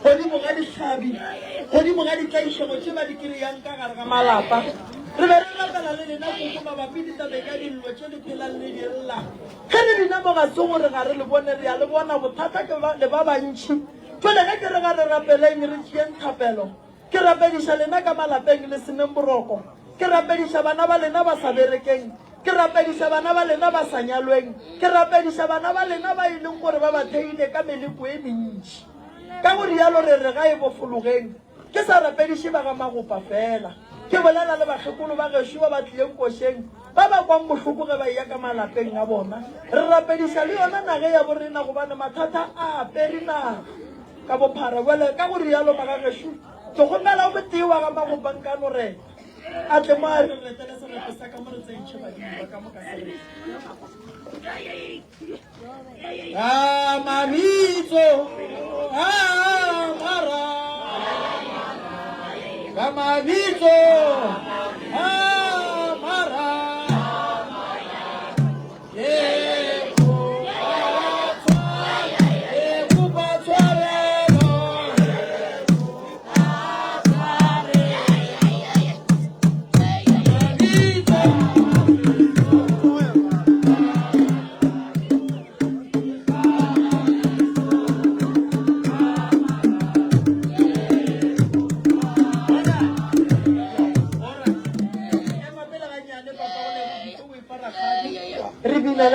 godimo ga dihlabi, godimo ga ditlaišego tše ba di kry-ang ka gare ga malapa. Re be re rapela le lena koko mabapi le tabeng ya dillo tše le phelang le di lla. Ge re bina mo ga se gore ga re le bone, re a le bona. Bothata ke ba, le ba bantši. Jwale ge ke re ga re rapeleng, re tšeeng thapelo. Ke rapediša lena ka malapeng le se neng boroko. Ke rapediša bana ba lena ba sa berekeng. Ke rapediša bana ba lena ba sa nyalweng. Ke rapediša bana ba lena ba e leng gore ba ba theile ka meleko e mentši. Ka go rialo re re ga e bofologeng. Ke sa rapediše ba ga Magopa feela, ke bolela le bakgekolo ba gešo ba ba tlileng košeng, ba ba kwang bohloko ge ba eya ka malapeng a bona. Re rapediša le yona nage ya borena gobane mathata a apere naga ka bophara. Bjale ka go rialo magagešo, ke kgopela o motee wa ga Magopa nkano reta a tle mo a re retele sereto sa ka mo re tsentšhe badimo ba ka mo ka sereto. Ka mabitso a mara ka mabitso a mara ke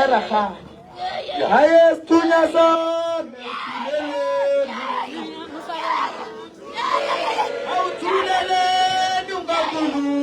ya rakgadi. Haye sethunya sa me Awuthuleleni ungakhulumi.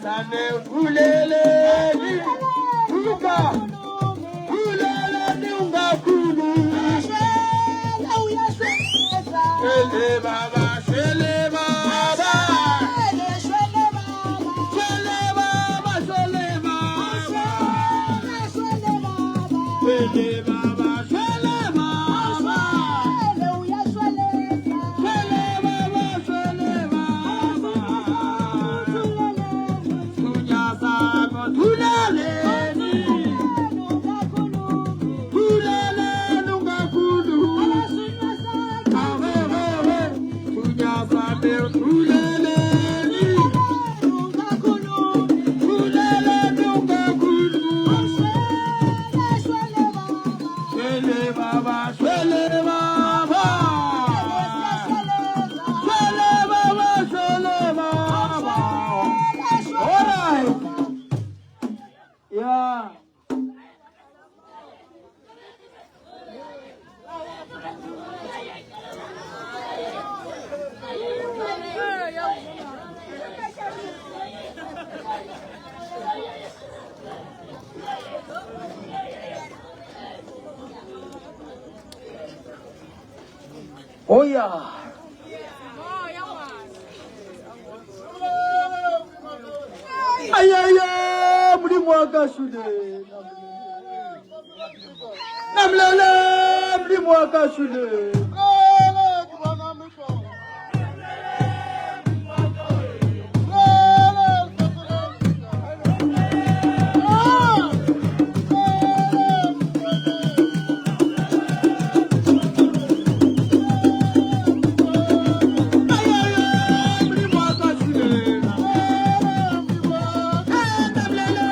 Same thuleleni unga thuleleni ungakhulumi. Shwele baba, shwele baba. Shwele baba, shwele baba. Shwele baba, shwele baba. Shwele baba, shwele baba. Thunya sami thuleleni. Thuleleni ungakhulumi. Ahehehe. Thunya sami thuleleni. Thuleleni ungakhulumi. Shwele baba, shwele baba. Shwele baba, shwele baba. All right. Yeah. Oh yeah. Ayaya, Modimo wa ka šule. Namlele, Modimo wa ka šule. Ayaya, Modimo wa ka šule. Namlele.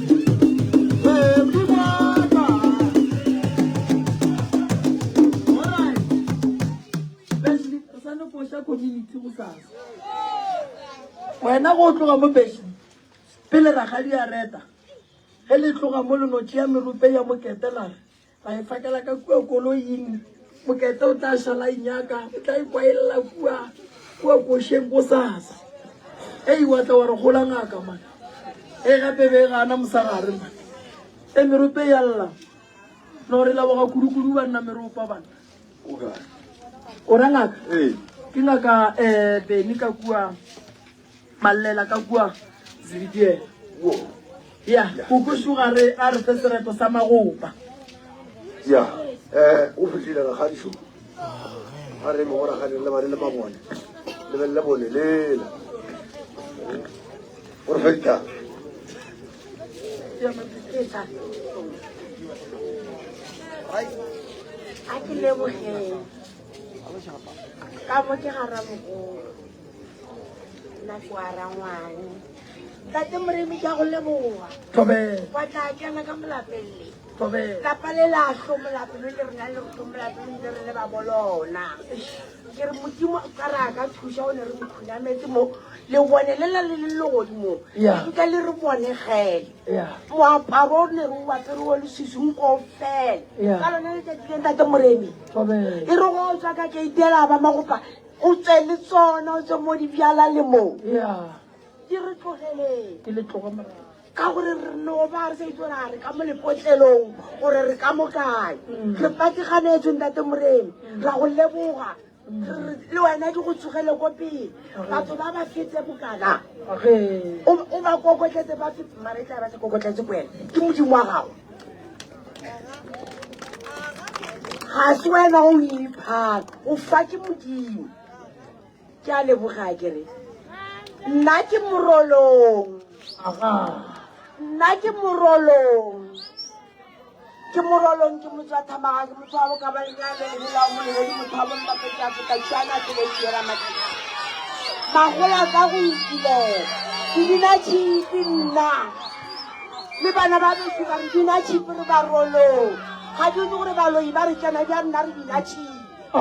Hey, Modimo wa ka. All right. Beshley, re sa no koša community go sasa. Wena go tloga mo Beshley, pele rakgadi a reta, ge le tloga mo le no tšea merope ya mokete la re, ra e fakela ka kua koloing, mokete o tla šala inyaka, o tla ikwaelela kua, kua košeng go sasa. Ei, wa tla wa re gola ngaka man. E gape be e gana mosagare man. E merope ya lla. No re leboga kudu-kudu banna meropa banna. O kae? O ra ngaka? Ee. Ke ngaka eh Beni ka kua Mallela ka kua Zebediela. Wo. Ya, koko šo ga re a re fe sereto sa magopa. Ya, eh o fihlile rakgadi šo. Ga re mo go rakgadi re lebane le mabone. Lebelele bone lela. O re fe ditaba. A ke lebogeng ka mo ke ga ramogolo nna ke wa rangwane tate moremi ke a go leboga Thobela. wa tla kena ka molapeng le Thobela. lapa le la hlomola pelo le rena le re hlomola pelo ntse re le ba bolona ke re modimo ka re a ka thuša o ne re mo khunametse mo lebone le la le le legodimong Yeah. nka le re bonegele Yeah. moaparo o ne re o apere o leswiswi nko o fele Yeah. ka lone letšatši le ntate moremi Thobela. e re go tswa ka keitela ba magopa o tswe le tsona o tswe mo dibjala le mo Yeah. di re tlogeleng Ke le tloga morago. ka gore re no ba re sa itse gore a re ka mo lepotlelong gore re ka mo kae re patiganetswe ntate moremi ra go leboga Re re, le wena di go tsogele ko pele batho ba ba fetse bokana Age. o o ba kokotletse ba fete mara e tla ba se kokotletse ko wena ke modimo wa gago ga se wena o iphaka o fa ke modimo ke a leboga ke re nna ke morolong Aga. nna ke morolong ke morolong ke motho wa thamaga ke motho wa bokabalenyane lebelao molebedi motho wa bommapedi a feta tšhwana tseletiela matlakala magola ka go ikilela ke dina tšhipi nna. Le bana ba bešu ba re bina tšhipi re ba rolong. Ga ke itse gore baloi ba re kena bjang nna re bina tšhipi. Ba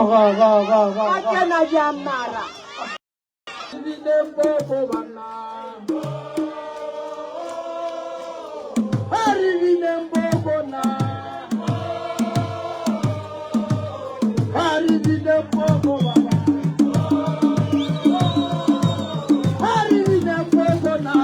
kena bjang mara. A re bineng boko na. A re bineng boko baba. A re bineng boko na.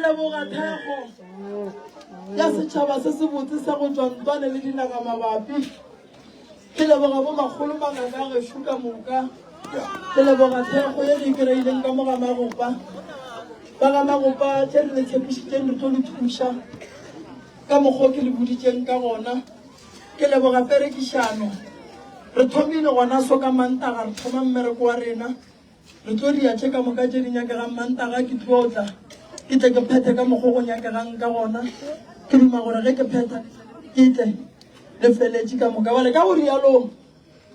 leboga thekgo ya setšhaba se se botse sa go tšwa Ntwane le dinaga mabapi. Ke leboga bo makgolo mangaka a gešo ka moka. Ke leboga thekgo ye re e kry-ileng ka mo ga Magopa. Ba ga Magopa tše re le tshepišitšeng re tlo le thuša ka mokgwa o ke le boditšeng ka gona. Ke leboga perekišano. Re thomile gona so ka Mantaga re thoma mmereko wa rena. Re tlo dia tše ka moka tše di nyakegang Mantaga ke tlo tla ke tle ke phethe ka mokgo go nyakegang ka gona. Ke duma gore ge ke phetha ke tle le feletše ka moka. Bale ka go rialo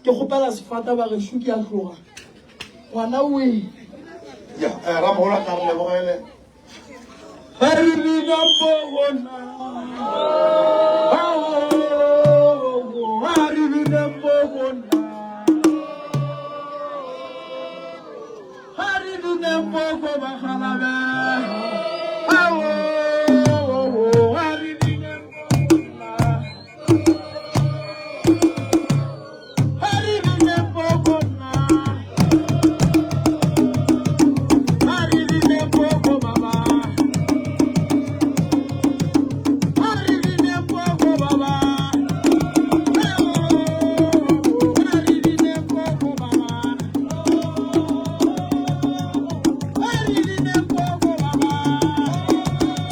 ke kgopela sefata bagešo ke a tloga. Ngwana o e. Ya, eh, Ramogolo a tla re lebogele. Ba re bina mpogona. Ba re bina mpogona. Ba re bina mpogo ba galabe. Ba re bina mpogona. Ba re bina mpogona. Ba re bina mpogo baba. Ba re bina mpogo baba. Ba re bina mpogo baba. Ba re bina mpogo baba. Ba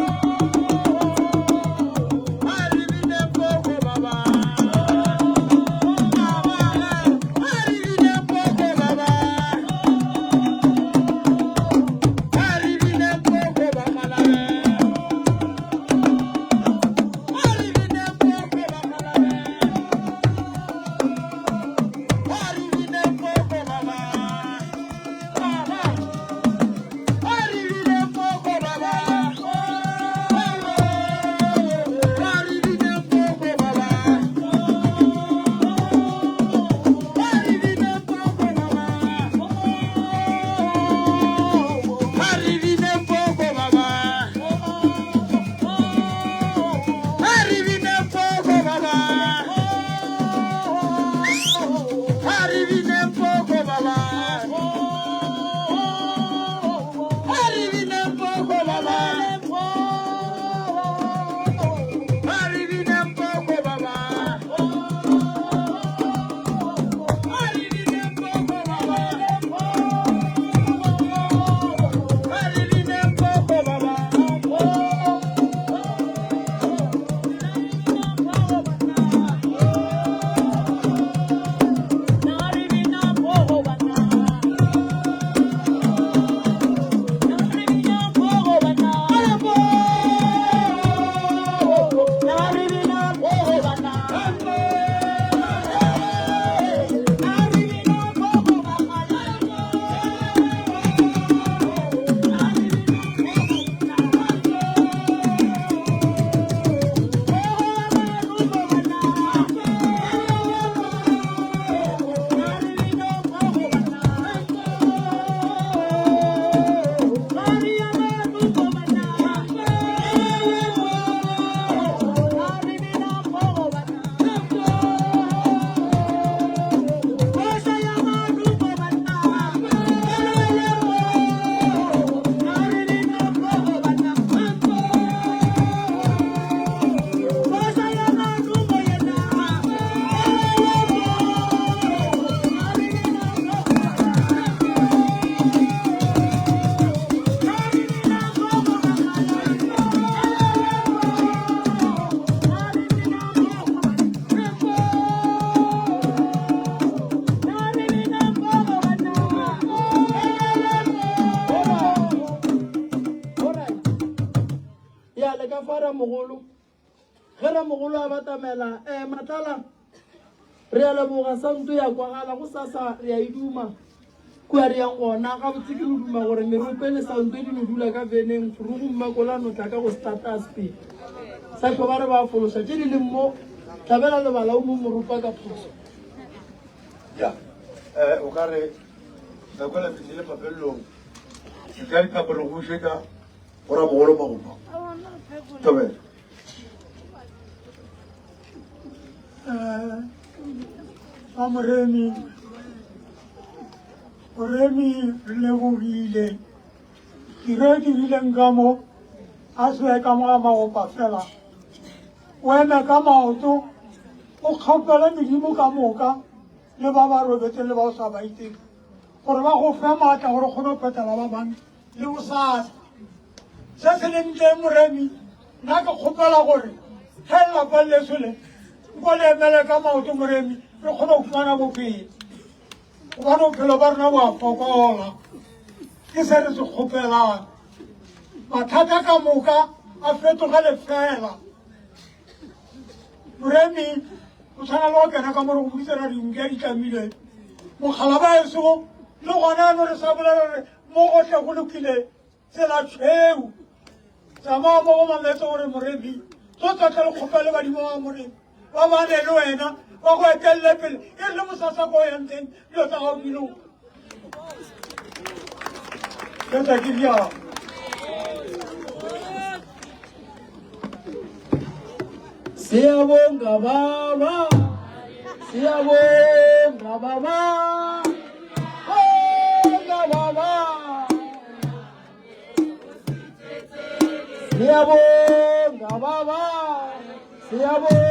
re bina mpogo baba. Ya le ka fa ramogolo ge ramogolo a batamela um matlala re a leboga santo ya kwagala go sasa re a e duma kua re yang gona gabotse ke no duma gore merope le santo di no dula ka veneng furugu mmakolano tla ka go status pele sa tlo ba re ba fološa tše di leng mo tlabela lebala o mo moropa ka phoso ya um o ka re nako la fihlile mafelelong ka dithapelo go bušetša go ramogolo magopa thobela. Eh, ba Moremi, Moremi re lebogile. Tiro e dirileng ka mo, a se ka mo ga maopa fela. O eme ka maoto, o kgopele medimo ka moka le ba ba robetseng le ba o sa ba itseng gore ba go fe maatla gore o kgone go phethela ba bangwe le bosasa. Se se leng teng Moremi, nna ke kgopela gore ge lelapa leso le nko le emele ka maoto Moremi, re kgone go fumana bophelo. Gobane bophelo ba rena bo a fokola. Ke se re se kgopelang. Mathata ka moka a fetoge lefela. Moremi, o tshwana le go kena ka mo re go boditse ra dinka di tlamile. Mogala ba eso le gona ano re sa bolela re mo gohle go lokile tsela tšhweu. Tsamaya mo go mametse gore Moremi, tso tsa tle le kgopele badimo ba Moremi ba bane le wena ba go etelele pele e re le bosasa ko o yang teng dilo tsa gago di loka. Fetsa ke bjang. Siyabonga baba. Siyabonga baba. Bonga baba. Siyabonga baba. Siyabonga.